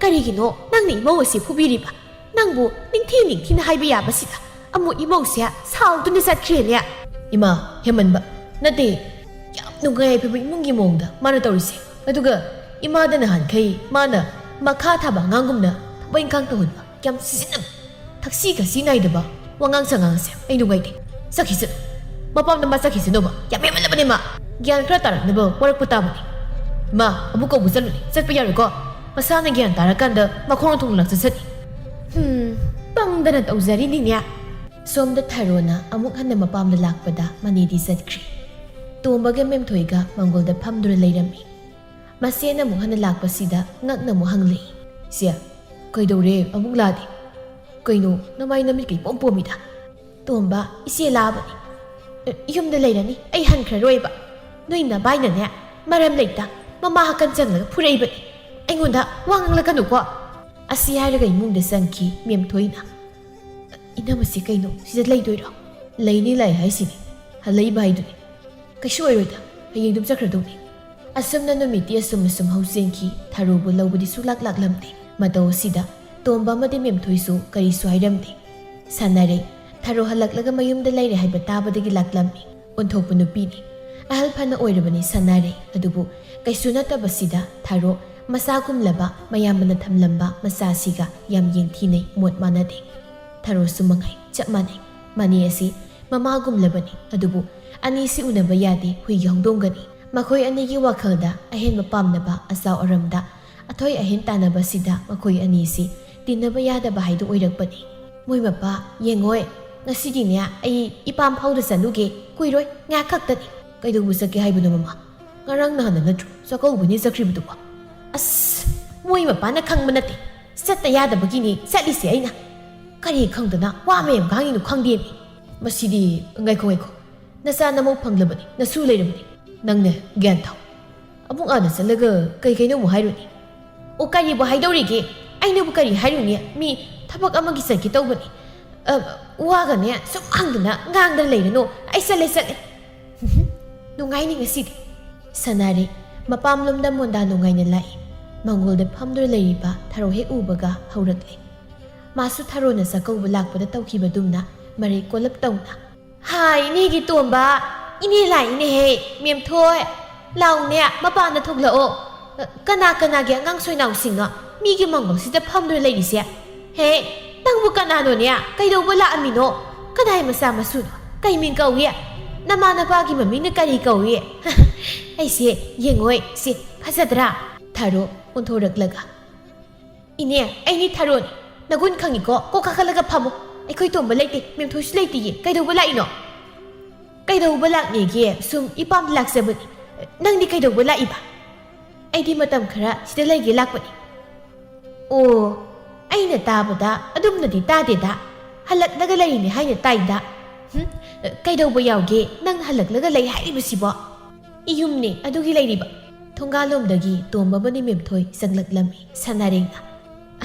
ꯀꯔꯤꯒꯤꯅꯣ ꯅꯪꯅ ꯏꯃꯧ ꯑꯁꯤ ꯐꯨꯕꯤꯔꯤꯕ? ꯅꯪꯕꯨ ꯅꯤꯡꯊꯤ ꯅꯤꯡꯊꯤꯅ ꯍꯥꯏꯕ ꯌꯥꯕꯁꯤꯗ ꯑꯃꯨꯛ ꯏꯃꯧꯁꯦ ꯁꯥꯎꯗꯨꯅ ꯆꯠꯈ꯭ꯔꯦꯅꯦ꯫ ꯏꯃꯥ, ꯍꯦꯃꯟꯕ꯫ ꯅꯠꯇꯦ, ꯌꯥꯝ ꯅꯨꯡꯉꯥꯏ ꯌꯥꯏꯐꯕ ꯏꯃꯨꯡꯒꯤ ꯃꯑꯣꯡꯗ ꯃꯥꯅ ꯇꯧꯔꯤꯁꯦ꯫ ꯑꯗꯨꯒ ꯏꯃꯥꯗ ꯅꯍꯥꯟꯈꯩ ꯃꯥꯅ ꯃꯈꯥ ꯊꯥꯕ ꯑꯉꯥꯡꯒꯨꯝꯅ ꯊꯕꯛ ꯏꯪꯈꯥꯡ ꯇꯧꯍꯟꯕ, ꯌꯥꯝ ꯁꯤꯖꯤꯟꯅꯕ, ꯊꯛꯁꯤ ꯈꯥꯁꯤ ꯅꯥꯏꯗꯕ ꯋꯥꯉꯥꯡ ꯁꯉꯥꯡꯁꯦ ꯑꯩ ꯅꯨꯡꯉꯥꯏꯇꯦ꯫ ꯆꯠꯈꯤꯁꯅꯨ꯫ ꯃꯄꯥꯝꯗ ꯃꯥ ꯆꯠꯈꯤꯁꯅꯨꯕ꯫ ꯌꯥꯝ ꯍꯦꯟꯃꯜꯂꯕꯅꯦ ꯃꯥ꯫ ꯒ꯭ꯌꯥꯟ ꯈꯔ ꯇꯥꯔꯛꯅꯕ ꯋꯥꯔꯛꯄ ꯇꯥꯕꯅꯤ꯫ ꯃꯥ, ꯑꯃꯨꯛ ꯀꯧꯕ ꯆꯠꯂꯨꯅꯦ꯫ ꯆꯠꯄ ꯌꯥꯔꯣꯏꯀꯣ꯫ ꯃꯁꯥꯅ ꯒ꯭ꯌꯥꯟ ꯇꯥꯔꯀꯥꯟꯗ ꯃꯈꯣꯡ ꯊꯣꯡ ꯂꯥꯛꯆꯁꯅꯤ꯫ ꯍꯨꯝ, ꯄꯪꯗꯅ ꯇꯧꯖꯔꯤꯅꯤꯅꯦ꯫ ꯁꯣꯝꯗ ꯊꯔꯣꯅ ꯑꯃꯨꯛ ꯍꯟꯅ ꯃꯄꯥꯝꯗ ꯂꯥꯛꯄꯗ ꯃꯅꯤꯗꯤ ꯆꯠꯈ꯭ꯔꯦ꯫ ꯇꯣꯝꯕꯒ ꯃꯦꯝꯊꯣꯏꯒ ꯃꯪꯒꯣꯜꯗ ꯐꯝꯗꯨꯅ ꯂꯩꯔꯝꯃꯤ꯫ ꯃꯁꯦꯟ ꯑꯃꯨꯛ ꯍꯟꯅ ꯂꯥꯛꯄꯁꯤꯗ ꯉꯛꯅ ꯑꯃꯨꯛ ꯍꯪꯂꯛꯏ, "ꯏꯆꯦ, ꯀꯩꯗꯧꯔꯦ ꯑꯃꯨꯛ ꯂꯥꯛꯑꯗꯤ? ꯀꯩꯅꯣ ꯅꯃꯥꯏ ꯅꯃꯤꯠ ꯀꯩ ꯄꯣꯝ ꯄꯣꯝꯃꯤꯗ?" ꯇꯣꯝꯕ, "ꯏꯆꯦ ꯂꯥꯛꯑꯕꯅꯤ꯫ ꯑꯦ, ꯌꯨꯝꯗ ꯂꯩꯔꯅꯤ, ꯑꯩ ꯍꯟꯈ꯭ꯔꯔꯣꯏꯕ꯫ ꯅꯣꯏ ꯅꯕꯥꯏꯅꯅꯦ, ꯃꯔꯝ ꯂꯩꯇ ꯃꯃꯥ ꯍꯥꯀꯟ ꯆꯪꯂꯒ ꯐꯨꯔꯛꯏꯕꯅꯤ꯫ ꯑꯩꯉꯣꯟꯗ ꯋꯥ ꯉꯥꯡꯂꯛꯀꯅꯨꯀꯣ꯫" ꯑꯁꯤ ꯍꯥꯏꯔꯒ ꯏꯃꯨꯡꯗ ꯆꯪꯈꯤ ꯃꯦꯝꯊꯣꯏꯅ꯫ "ꯏꯅꯝꯃꯁꯤ ꯀꯩꯅꯣ ꯁꯤꯗ ꯂꯩꯗꯣꯏꯔꯣ?" "ꯂꯩꯅꯤ ꯂꯥꯛꯑꯦ ꯍꯥꯏꯁꯤꯅꯤ, ꯍꯜꯂꯛꯏꯕ ꯍꯥꯏꯗꯨꯅꯤ꯫ ꯀꯩꯁꯨ ꯑꯣꯏꯔꯣꯏꯗ, ꯍꯌꯦꯡ ꯑꯗꯨꯝ ꯆꯠꯈ꯭ꯔꯗꯧꯅꯤ꯫" ꯑꯁꯨꯝꯅ ꯅꯨꯃꯤꯠꯇꯤ ꯑꯁꯨꯝ ꯑꯁꯨꯝ ꯍꯧ ꯆꯦꯟꯈꯤ꯫ ꯊꯔꯣꯕꯨ ꯂꯧꯕꯗꯤ ꯁꯨꯛꯂꯥꯛ ꯂꯥꯛꯂꯝꯗꯦ꯫ ꯃꯇꯧ ꯑꯁꯤꯗ ꯇꯣꯝꯕ ꯑꯃꯗꯤ ꯃꯦꯝꯊꯣꯏꯁꯨ ꯀꯔꯤꯁꯨ ꯍꯥꯏꯔꯝꯗꯦ꯫ ꯁꯥꯟꯅꯔꯦ꯫ ꯊꯔꯣ ꯍꯜꯂꯛꯂꯒ ꯃꯌꯨꯝꯗ ꯂꯩꯔꯦ ꯍꯥꯏꯕ ꯇꯥꯕꯗꯒꯤ ꯂꯥꯛꯂꯝꯃꯤ꯫ ꯑꯣꯟꯊꯣꯛꯄ ꯅꯨꯄꯤꯅꯤ꯫ ꯑꯍꯜ ꯐꯅ ꯑꯣꯏꯔꯕꯅꯤ ꯁꯥꯟꯅꯔꯦ꯫ ꯑꯗꯨꯕꯨ ꯀꯩꯁꯨ ꯅꯠꯇꯕꯁꯤꯗ ꯊꯔꯣ ꯃꯆꯥꯒꯨꯝꯂꯕ ꯃꯌꯥꯝꯕꯅ ꯊꯝꯂꯝꯕ ꯃꯆꯥꯁꯤꯒ ꯌꯥꯝ ꯌꯦꯡꯊꯤꯅꯩ, ꯃꯣꯠ ꯃꯥꯟꯅꯗꯦ꯫ ꯊꯔꯣꯁꯨ ꯃꯉꯥꯏ ꯆꯞ ꯃꯥꯟꯅꯩ꯫ ꯃꯅꯤ ꯑꯁꯤ ꯃꯃꯥꯒꯨꯝꯂꯕꯅꯤ꯫ ꯑꯗꯨꯕꯨ ꯑꯅꯤꯁꯤ ꯎꯅꯕ ꯌꯥꯗꯦ, ꯍꯨꯏꯒꯤ ꯍꯧꯗꯣꯡꯒꯅꯤ꯫ ꯃꯈꯣꯏ ꯑꯅꯤꯒꯤ ꯋꯥꯈꯜꯗ ꯑꯍꯦꯟꯕ ꯄꯥꯝꯅꯕ ꯑꯆꯥꯎ ꯑꯔꯝꯗ ꯑꯊꯣꯏ ꯑꯍꯦꯟ ꯇꯥꯟꯅꯕꯁꯤꯗ ꯃꯈꯣꯏ ꯑꯅꯤꯁꯤ ꯇꯤꯟꯅꯕ ꯌꯥꯗꯕ ꯍꯥꯏꯗꯨ ꯑꯣꯏꯔꯛꯄꯅꯤ꯫ "ꯃꯣꯏ ꯃꯄꯥ, ꯌꯦꯡꯉꯣꯏ, ꯉꯁꯤꯗꯤꯅꯦ ꯑꯩ ꯏꯄꯥꯝ ꯐꯥꯎꯗ ꯆꯠꯂꯨꯒꯦ, ꯀꯨꯏꯔꯣꯏ, ꯉꯥꯏꯍꯥꯛ ꯈꯛꯇꯅꯤ꯫" "ꯀꯩꯗꯧꯕ ꯆꯠꯀꯦ ꯍꯥꯏꯕꯅꯣ ꯃꯃꯥ? ꯉꯔꯥꯡ ꯅꯍꯥꯟꯗ ꯅꯠꯇ꯭ꯔꯣ ꯆꯥꯛꯀꯧꯕꯅꯤ ꯆꯠꯈ꯭ꯔꯤꯕꯗꯨꯕꯣ?" "ꯑꯁ, ꯃꯣꯏ ꯃꯄꯥꯅ ꯈꯪꯕ ꯅꯠꯇꯦ, ꯆꯠꯇ ꯌꯥꯗꯕꯒꯤꯅꯤ ꯆꯠꯂꯤꯁꯦ ꯑꯩꯅ꯫ ꯀꯔꯤ ꯈꯪꯗꯅ ꯋꯥ ꯃꯌꯥꯝ ꯉꯥꯡꯉꯤꯅꯣ ꯈꯪꯗꯦꯅꯦ꯫" "ꯃꯁꯤꯗꯤ, ꯉꯥꯏꯈꯣ ꯉꯥꯏꯈꯣ, ꯅꯆꯥ ꯅꯃꯧ ꯐꯪꯂꯕꯅꯤ, ꯅꯁꯨ ꯂꯩꯔꯕꯅꯤ, ꯅꯪꯅꯦ ꯒ꯭ꯌꯥꯟ ꯇꯥꯎ꯫ ꯑꯃꯨꯛ ꯑꯥꯗ ꯆꯠꯂꯒ ꯀꯩ ꯀꯩꯅꯣ ꯑꯃꯨꯛ ꯍꯥꯏꯔꯨꯅꯤ?" "ꯑꯣ, ꯀꯔꯤꯕꯨ ꯍꯥꯏꯗꯧꯔꯤꯒꯦ? ꯑꯩꯅꯕꯨ ꯀꯔꯤ ꯍꯥꯏꯔꯨꯅꯤ? ꯃꯤ ꯊꯕꯛ ꯑꯃꯒꯤ ꯆꯠꯀꯦ ꯇꯧꯕꯅꯤ꯫ ꯑ, ꯋꯥꯒꯅꯦ ꯁꯨꯝ ꯉꯥꯡꯗꯅ ꯉꯥꯡꯗꯅ ꯂꯩꯔꯅꯨ꯫ ꯑꯩ ꯆꯠꯂꯦ, ꯆꯠꯂꯦ꯫ ꯅꯨꯡꯉꯥꯏꯅꯤ ꯉꯁꯤꯗꯤ꯫" ꯁꯥꯟꯅꯔꯦ꯫ ꯃꯄꯥꯝꯂꯣꯝꯗ ꯃꯣꯟꯗꯥ ꯅꯨꯡꯉꯥꯏꯅ ꯂꯥꯛꯏ꯫ ꯃꯪꯒꯣꯜꯗ ꯐꯝꯗꯨꯅ ꯂꯩꯔꯤꯕ ꯊꯔꯣ ꯍꯦꯛ ꯎꯕꯒ ꯍꯧꯔꯛꯂꯦ꯫ ꯃꯥꯁꯨ ꯊꯔꯣꯅ ꯆꯥꯛꯀꯧꯕ ꯂꯥꯛꯄꯗ ꯇꯧꯈꯤꯕꯗꯨꯝꯅ ꯃꯔꯩ ꯀꯣꯜꯂꯞ ꯇꯧꯅ꯫ "ꯍꯥꯏ, ꯏꯅꯦꯒꯤ ꯇꯣꯝꯕ, ꯏꯅꯦ ꯂꯥꯛꯏꯅꯦꯍꯦ, ꯃꯦꯝꯊꯣꯏ꯫ ꯂꯥꯎꯅꯦ, ꯃꯄꯥꯟꯗ ꯊꯣꯛꯂꯛꯑꯣ꯫ ꯀꯅꯥ ꯀꯅꯥꯒꯤ ꯑꯉꯥꯡ ꯁꯣꯏꯅꯥꯎꯁꯤꯡꯅꯣ ꯃꯤꯒꯤ ꯃꯥꯡꯒꯣꯜꯁꯤꯗ ꯐꯝꯗꯨꯅ ꯂꯩꯔꯤꯁꯦ? ꯍꯦ, ꯅꯪꯕꯨ ꯀꯅꯥꯅꯣꯅꯦ? ꯀꯩꯗꯧꯕ ꯂꯥꯛꯑꯝꯃꯤꯅꯣ? ꯀꯅꯥꯏ ꯃꯆꯥ ꯃꯁꯨꯅꯣ? ꯀꯩ ꯃꯤꯡ ꯀꯧꯏ? ꯅꯃꯥ ꯅꯄꯥꯒꯤ ꯃꯃꯤꯡꯅ ꯀꯔꯤ ꯀꯧꯏ?" ꯑꯩꯁꯦ ꯌꯦꯡꯉꯣꯏ, ꯁꯤ ꯐꯖꯗ꯭ꯔꯥ? ꯊꯥꯔꯣ ꯑꯣꯟꯊꯣꯔꯛꯂꯒ, "ꯏꯅꯦ, ꯑꯩꯅꯤ ꯊꯥꯔꯣꯅꯤ꯫ ꯅꯒꯨꯟ ꯈꯪꯉꯤꯀꯣ? ꯀꯣꯛ ꯀꯥꯈꯠꯂꯒ ꯐꯝꯃꯨ꯫ ꯑꯩꯈꯣꯏ ꯇꯣꯝꯕ ꯂꯩꯇꯦ, ꯃꯦꯝꯊꯣꯏꯁꯨ ꯂꯩꯇꯦꯌꯦ꯫ ꯀꯩꯗꯧꯕ ꯂꯥꯛꯏꯅꯣ?" "ꯀꯩꯗꯧꯕ ꯂꯥꯛꯅꯦꯒꯦ? ꯁꯨꯝ ꯏꯄꯥꯝꯗ ꯂꯥꯛꯆꯕꯅꯤ꯫ ꯅꯪꯗꯤ ꯀꯩꯗꯧꯕ ꯂꯥꯛꯏꯕ?" "ꯑꯩꯗꯤ ꯃꯇꯝ ꯈꯔ ꯁꯤꯗ ꯂꯩꯒꯦ ꯂꯥꯛꯄꯅꯤ꯫" "ꯑꯣ, ꯑꯩꯅ ꯇꯥꯕꯗ ꯑꯗꯨꯝꯅꯗꯤ ꯇꯥꯗꯦꯗ꯫ ꯍꯜꯂꯛꯂꯒ ꯂꯩꯔꯤꯅꯦ ꯍꯥꯏꯅ ꯇꯥꯏꯗ꯫ ꯍꯨꯝ, ꯀꯩꯗꯧꯕ ꯌꯥꯎꯒꯦ ꯅꯪ ꯍꯜꯂꯛꯂꯒ ꯂꯩ ꯍꯥꯏꯔꯤꯕꯁꯤꯕꯣ?" "ꯏꯌꯨꯝꯅꯦ ꯑꯗꯨꯒꯤ ꯂꯩꯔꯤꯕ꯫" ꯊꯣꯡꯒꯥꯜꯂꯣꯝꯗꯒꯤ ꯇꯣꯝꯕ ꯑꯃꯗꯤ ꯃꯦꯝꯊꯣꯏ ꯆꯪꯂꯛꯂꯝꯃꯤ꯫ ꯁꯅꯥꯔꯦꯡꯅ,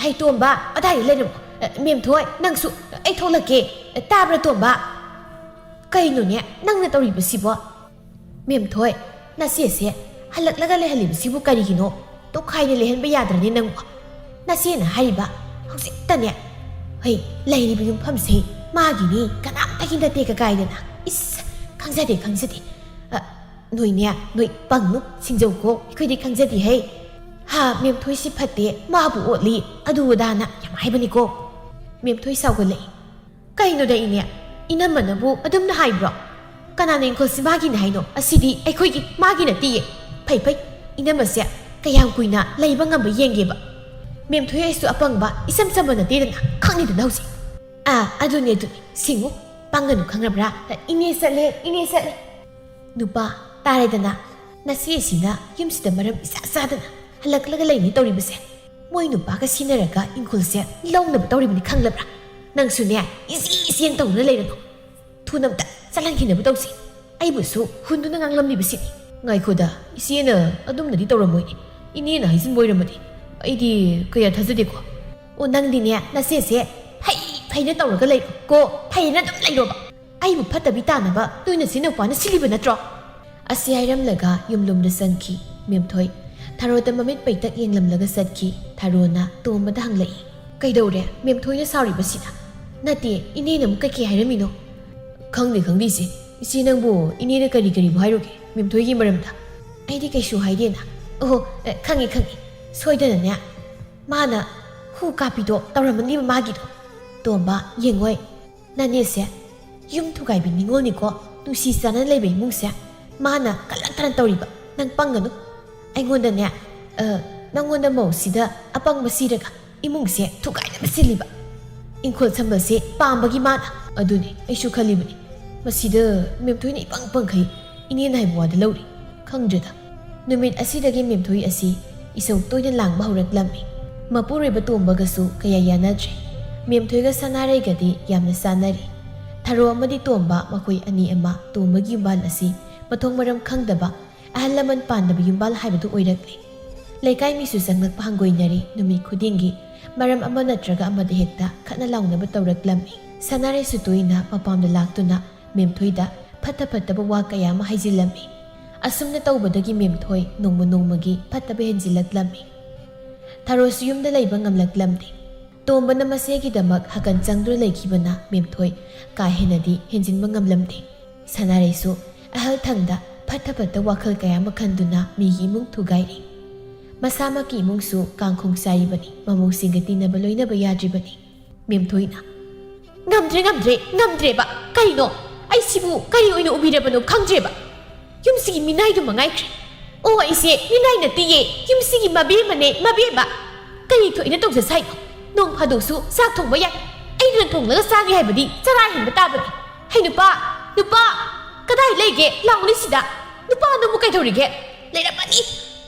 "ꯍꯩ ꯇꯣꯝꯕ, ꯑꯗꯥꯏꯗ ꯂꯩꯔꯝꯃꯣ꯫ ꯑ, ꯃꯦꯝꯊꯣꯏ, ꯅꯪꯁꯨ, ꯑꯩ ꯊꯣꯛꯂꯛꯀꯦ꯫ ꯑ, ꯇꯥꯕ꯭ꯔꯥ ꯇꯣꯝꯕ?" "ꯀꯩꯅꯣꯅꯦ ꯅꯪꯅ ꯇꯧꯔꯤꯕꯁꯤꯕꯣ?" "ꯃꯦꯝꯊꯣꯏ, ꯅꯆꯦꯁꯦ ꯍꯜꯂꯛꯂꯒ ꯂꯩꯍꯜꯂꯤꯕꯁꯤꯕꯨ ꯀꯔꯤꯒꯤꯅꯣ? ꯇꯣꯈꯥꯏꯅ ꯂꯩꯍꯟꯕ ꯌꯥꯗ꯭ꯔꯅꯦ ꯅꯪꯕꯨ? ꯅꯆꯦꯅ ꯍꯥꯏꯔꯤꯕ ꯍꯧꯖꯤꯛꯇꯅꯦ, ꯍꯩ, ꯂꯩꯔꯤꯕ ꯌꯨꯝꯐꯝꯁꯦ ꯃꯥꯒꯤꯅꯤ, ꯀꯅꯥꯝꯇꯒꯤ ꯅꯠꯇꯦ ꯀꯀꯥꯏꯗꯅ꯫ ꯏꯁ, ꯈꯪꯖꯗꯦ, ꯈꯪꯖꯗꯦ꯫ ꯑ, ꯅꯣꯏꯅꯦ, ꯅꯣꯏ ꯄꯪꯅꯨ, ꯁꯤꯡꯖꯧꯀꯣ, ꯑꯩꯈꯣꯏꯗꯤ ꯈꯪꯖꯗꯦ ꯍꯩ꯫ ꯍꯥ, ꯃꯦꯝꯊꯣꯏꯁꯤ ꯐꯠꯇꯦ, ꯃꯥꯕꯨ ꯑꯣꯠꯂꯤ, ꯑꯗꯨ ꯑꯗꯥꯅ ꯌꯥꯝ ꯍꯥꯏꯕꯅꯤꯀꯣ꯫" ꯃꯦꯝꯊꯣꯏ ꯁꯥꯎꯒꯠꯂꯛꯏ꯫ "ꯀꯩꯅꯣꯗ ꯏꯅꯦ, ꯏꯅꯝꯃꯅꯕꯨ ꯑꯗꯨꯝꯅ ꯍꯥꯏꯕ꯭ꯔꯣ? ꯀꯅꯥꯅ ꯏꯪꯈꯣꯜꯁꯤ ꯃꯥꯒꯤꯅꯤ ꯍꯥꯏꯅꯣ? ꯑꯁꯤꯗꯤ ꯑꯩꯈꯣꯏꯒꯤ, ꯃꯥꯒꯤ ꯅꯠꯇꯤꯌꯦ꯫ ꯐꯩ ꯐꯩ, ꯏꯅꯝꯃꯁꯦ ꯀꯌꯥꯝ ꯀꯨꯏꯅ ꯂꯩꯕ ꯉꯝꯕ ꯌꯦꯡꯒꯦꯕ꯫ ꯃꯦꯝꯊꯣꯏ ꯑꯩꯁꯨ ꯑꯄꯪꯕ ꯏꯆꯝ ꯆꯝꯕ ꯅꯠꯇꯦꯗꯅ, ꯈꯪꯉꯤꯗꯅ ꯍꯧꯖꯤꯛ꯫" "ꯑꯥ, ꯑꯗꯨꯅꯦ ꯑꯗꯨꯅꯦ, ꯁꯤꯡꯉꯨ, ꯄꯪꯒꯅꯨ ꯈꯪꯉꯕ꯭ꯔꯥ? ꯏꯅꯦ ꯆꯠꯂꯦ, ꯏꯅꯦ ꯆꯠꯂꯦ꯫" ꯅꯨꯄꯥ ꯇꯥꯔꯦꯗꯅ, ꯅꯆꯦꯁꯤꯅ ꯌꯨꯝꯁꯤꯗ ꯃꯔꯝ ꯏꯆꯥ ꯆꯥꯗꯅ ꯍꯜꯂꯛꯂꯒ ꯂꯩꯅꯤ ꯇꯧꯔꯤꯕꯁꯦ꯫ ꯃꯣꯏ ꯅꯨꯄꯥꯒ ꯁꯤꯟꯅꯔꯒ ꯏꯪꯈꯣꯜꯁꯦ ꯂꯧꯅꯕ ꯇꯧꯔꯤꯕꯅꯤ ꯈꯪꯂꯕ꯭ꯔꯥ? ꯅꯪꯁꯨꯅꯦ, ꯏꯆꯦ ꯏꯆꯦꯅ ꯇꯧꯗꯨꯅ ꯂꯩꯔꯅꯨ꯫ ꯊꯨꯅ ꯑꯝꯇ ꯆꯠꯍꯟꯈꯤꯅꯕ ꯇꯧꯁꯤ꯫ ꯑꯩꯕꯨꯁꯨ ꯍꯨꯟꯗꯨꯅ ꯉꯥꯡꯂꯝꯂꯤꯕꯁꯤꯅꯤ꯫ ꯉꯥꯏꯈꯣꯗ, ꯏꯆꯦꯅ ꯑꯗꯨꯝꯅꯗꯤ ꯇꯧꯔꯝꯃꯣꯏꯅꯦ꯫ ꯏꯅꯦꯅ ꯍꯥꯏꯖꯤꯟꯕ ꯑꯣꯏꯔꯝꯃꯗꯤ ꯑꯩꯗꯤ ꯀꯌꯥ ꯊꯥꯖꯗꯦꯀꯣ꯫ ꯑꯣ, ꯅꯪꯗꯤꯅꯦ, ꯅꯆꯦꯁꯦ ꯐꯩ ꯐꯩꯅ ꯇꯧꯔꯒ ꯂꯩꯔꯣ ꯀꯣ, ꯐꯩꯅ ꯑꯗꯨꯝ ꯂꯩꯔꯣꯕ꯫ ꯑꯩꯕꯨ ꯐꯠꯇꯕꯤ ꯇꯥꯅꯕ ꯅꯣꯏ ꯅꯆꯤꯟ ꯅꯨꯄꯥꯅ ꯁꯤꯜꯂꯤꯕ ꯅꯠꯇ꯭ꯔꯣ? ꯑꯁꯤ ꯍꯥꯏꯔꯝꯂꯒ ꯌꯨꯝꯂꯣꯝꯗ ꯆꯪꯈꯤ ꯃꯦꯝꯊꯣꯏ꯫ ꯊꯥꯔꯣꯗ ꯃꯃꯤꯠ ꯄꯩꯇꯛ ꯌꯦꯡꯂꯝꯂꯒ ꯆꯠꯈꯤ꯫ ꯊꯥꯔꯣꯅ ꯇꯣꯝꯕꯗ ꯍꯪꯂꯛꯏ, "ꯀꯩꯗꯧꯔꯦ ꯃꯦꯝꯊꯣꯏꯅ ꯁꯥꯎꯔꯤꯕꯁꯤꯅ?" ꯅꯠꯇꯦ, ꯏꯅꯦꯅ ꯑꯃꯨꯛ ꯀꯩꯀꯩ ꯍꯥꯏꯔꯝꯃꯤꯅꯣ? ꯈꯪꯗꯦ, ꯈꯪꯗꯦ, ꯏꯆꯦ꯫ ꯏꯆꯦ, ꯅꯪꯕꯨ ꯏꯅꯦꯗ ꯀꯔꯤ ꯀꯔꯤꯕꯨ ꯍꯥꯏꯔꯨꯒꯦ ꯃꯦꯝꯊꯣꯏꯒꯤ ꯃꯔꯝꯗ? ꯑꯩꯗꯤ ꯀꯩꯁꯨ ꯍꯥꯏꯗꯦꯅ꯫ ꯑꯣꯍꯣ, ꯑꯦ, ꯈꯪꯉꯤ, ꯈꯪꯉꯤ꯫ ꯁꯣꯏꯗꯅꯅꯦ, ꯃꯥꯅ ꯍꯨ ꯀꯥꯞꯄꯤꯗꯣ ꯇꯧꯔꯝꯃꯅꯤꯕ ꯃꯥꯒꯤꯗꯣ꯫ ꯇꯣꯝꯕ, ꯌꯦꯡꯉꯣꯏ, ꯅꯅꯦꯁꯦ ꯌꯨꯝ ꯊꯨꯒꯥꯏꯕꯤ ꯅꯤꯉꯣꯜꯅꯤꯀꯣ꯫ ꯅꯨꯡꯁꯤ ꯆꯥꯟꯅ ꯂꯩꯕ ꯏꯃꯨꯡꯁꯦ ꯃꯥꯅ ꯀꯜꯂꯛꯇꯅ ꯇꯧꯔꯤꯕ꯫ ꯅꯪ ꯄꯪꯒꯅꯨ꯫ ꯑꯩꯉꯣꯟꯗꯅꯦ, ꯑ, ꯅꯪꯉꯣꯟꯗ ꯃꯧꯁꯤꯗ ꯑꯄꯪꯕ ꯁꯤꯔꯒ ꯏꯃꯨꯡꯁꯦ ꯊꯨꯒꯥꯏꯅꯕ ꯁꯤꯜꯂꯤꯕ꯫ ꯏꯪꯈꯣꯜ ꯁꯝꯕꯜꯁꯦ ꯄꯥꯝꯕꯒꯤ ꯃꯥꯅ꯫ ꯑꯗꯨꯅꯤ ꯑꯩꯁꯨ ꯈꯜꯂꯤꯕꯅꯤ꯫ ꯃꯁꯤꯗ ꯃꯦꯝꯊꯣꯏꯅ ꯏꯄꯪ ꯄꯪꯈꯩ ꯏꯅꯦꯅ ꯍꯥꯏꯕ ꯋꯥꯗ ꯂꯧꯔꯤ꯫ ꯈꯪꯗ꯭ꯔꯦꯗ꯫ ꯅꯨꯃꯤꯠ ꯑꯁꯤꯗꯒꯤ ꯃꯦꯝꯊꯣꯏ ꯑꯁꯤ ꯏꯁꯧ ꯇꯣꯏꯅ ꯂꯥꯡꯕ ꯍꯧꯔꯛꯂꯝꯃꯤ꯫ ꯃꯄꯨꯔꯣꯏꯕ ꯇꯣꯝꯕꯒꯁꯨ ꯀꯌꯥ ꯌꯥꯅꯗ꯭ꯔꯦ꯫ ꯃꯦꯝꯊꯣꯏꯒ ꯁꯅꯥꯔꯩꯒꯗꯤ ꯌꯥꯝꯅ ꯆꯥꯟꯅꯔꯤ꯫ ꯊꯔꯣ ꯑꯃꯗꯤ ꯇꯣꯝꯕ, ꯃꯈꯣꯏ ꯑꯅꯤ ꯑꯃ ꯇꯣꯝꯕꯒꯤ ꯌꯨꯝꯕꯥꯜ ꯑꯁꯤ ꯃꯊꯣꯡ ꯃꯔꯝ ꯈꯪꯗꯕ, ꯑꯍꯜ ꯂꯃꯟ ꯄꯥꯟꯗꯕ ꯌꯨꯝꯕꯥꯜ ꯍꯥꯏꯕꯗꯨ ꯑꯣꯏꯔꯛꯂꯦ꯫ ꯂꯩꯀꯥꯏ ꯃꯤꯁꯨ ꯆꯪꯂꯛꯄ ꯍꯪꯒꯣꯏꯅꯔꯤ꯫ ꯅꯨꯃꯤꯠ ꯈꯨꯗꯤꯡꯒꯤ ꯃꯔꯝ ꯑꯃ ꯅꯠꯇ꯭ꯔꯒ ꯑꯃꯗ ꯍꯦꯛꯇ ꯈꯠꯅ ꯂꯥꯎꯅꯕ ꯇꯧꯔꯛꯂꯝꯃꯤ꯫ ꯁꯅꯥꯔꯩꯁꯨ ꯇꯣꯏꯅ ꯃꯄꯥꯝꯗ ꯂꯥꯛꯇꯨꯅ ꯃꯦꯝꯊꯣꯏꯗ ꯐꯠꯇ ꯐꯠꯇꯕ ꯋꯥ ꯀꯌꯥ ꯑꯃ ꯍꯥꯏꯖꯤꯜꯂꯝꯃꯤ꯫ ꯑꯁꯨꯝꯅ ꯇꯧꯕꯗꯒꯤ ꯃꯦꯝꯊꯣꯏ ꯅꯣꯡꯃ ꯅꯣꯡꯃꯒꯤ ꯐꯠꯇꯕ ꯍꯦꯟꯖꯤꯜꯂꯛꯂꯝꯃꯤ꯫ ꯊꯔꯣꯁꯨ ꯌꯨꯝꯗ ꯂꯩꯕ ꯉꯝꯂꯛꯂꯝꯗꯦ꯫ ꯇꯣꯝꯕꯅ ꯃꯆꯦꯒꯤꯗꯃꯛ ꯍꯀꯟ ꯆꯪꯗꯨꯅ ꯂꯩꯈꯤꯕꯅ ꯃꯦꯝꯊꯣꯏ ꯀꯥ ꯍꯦꯟꯅꯗꯤ ꯍꯦꯟꯖꯤꯟꯕ ꯉꯝꯂꯝꯗꯦ꯫ ꯁꯅꯥꯔꯩꯁꯨ ꯑꯍꯜ ꯊꯪꯗ ꯐꯠꯇ ꯐꯠꯇ ꯋꯥꯈꯜ ꯀꯌꯥ ꯑꯃ ꯈꯟꯗꯨꯅ ꯃꯤꯒꯤ ꯏꯃꯨꯡ ꯊꯨꯒꯥꯏꯔꯤ꯫ ꯃꯁꯥꯃꯛꯀꯤ ꯏꯃꯨꯡꯁꯨ ꯀꯥꯡꯈꯣꯡ ꯆꯥꯏꯔꯤꯕꯅꯤ, ꯃꯃꯧꯁꯤꯡꯒ ꯇꯤꯟꯅꯕ ꯂꯣꯏꯅꯕ ꯌꯥꯗ꯭ꯔꯤꯕꯅꯤ꯫ ꯃꯦꯝꯊꯣꯏꯅ, "ꯉꯝꯗ꯭ꯔꯦ, ꯉꯝꯗ꯭ꯔꯦ, ꯉꯝꯗ꯭ꯔꯦꯕ꯫ ꯀꯩꯅꯣ? ꯑꯩꯁꯤꯕꯨ ꯀꯔꯤ ꯑꯣꯏꯅ ꯎꯕꯤꯔꯕꯅꯣ ꯈꯪꯗ꯭ꯔꯦꯕ꯫ ꯌꯨꯝꯁꯤꯒꯤ ꯃꯤꯅꯥꯏꯗꯨ ꯃꯉꯥꯏꯈ꯭ꯔꯦ꯫ ꯑꯣ, ꯑꯩꯁꯦ ꯃꯤꯅꯥꯏ ꯅꯠꯇꯤꯌꯦ, ꯌꯨꯝꯁꯤꯒꯤ ꯃꯕꯦꯝꯃꯅꯦ, ꯃꯕꯦꯝꯃ꯫ ꯀꯔꯤ ꯊꯣꯛꯏꯅ ꯇꯧꯖ ꯁꯥꯏꯅꯣ? ꯅꯣꯡ ꯐꯥꯗꯣꯛꯁꯨ ꯆꯥꯛ ꯊꯣꯡꯕ ꯌꯥꯏ꯫ ꯑꯩꯅ ꯊꯣꯡꯂꯒ ꯆꯥꯒꯦ ꯍꯥꯏꯕꯗꯤ ꯆꯔꯥ ꯍꯦꯟꯕ ꯇꯥꯕꯅꯤ꯫ ꯍꯩ ꯅꯨꯄꯥ, ꯅꯨꯄꯥ, ꯀꯗꯥꯏ ꯂꯩꯒꯦ? ꯂꯥꯎꯅꯦ ꯁꯤꯗ꯫ ꯅꯨꯄꯥ ꯑꯗꯨꯕꯨ ꯀꯩꯗꯧꯔꯤꯒꯦ? ꯂꯩꯔꯝꯃꯅꯤ꯫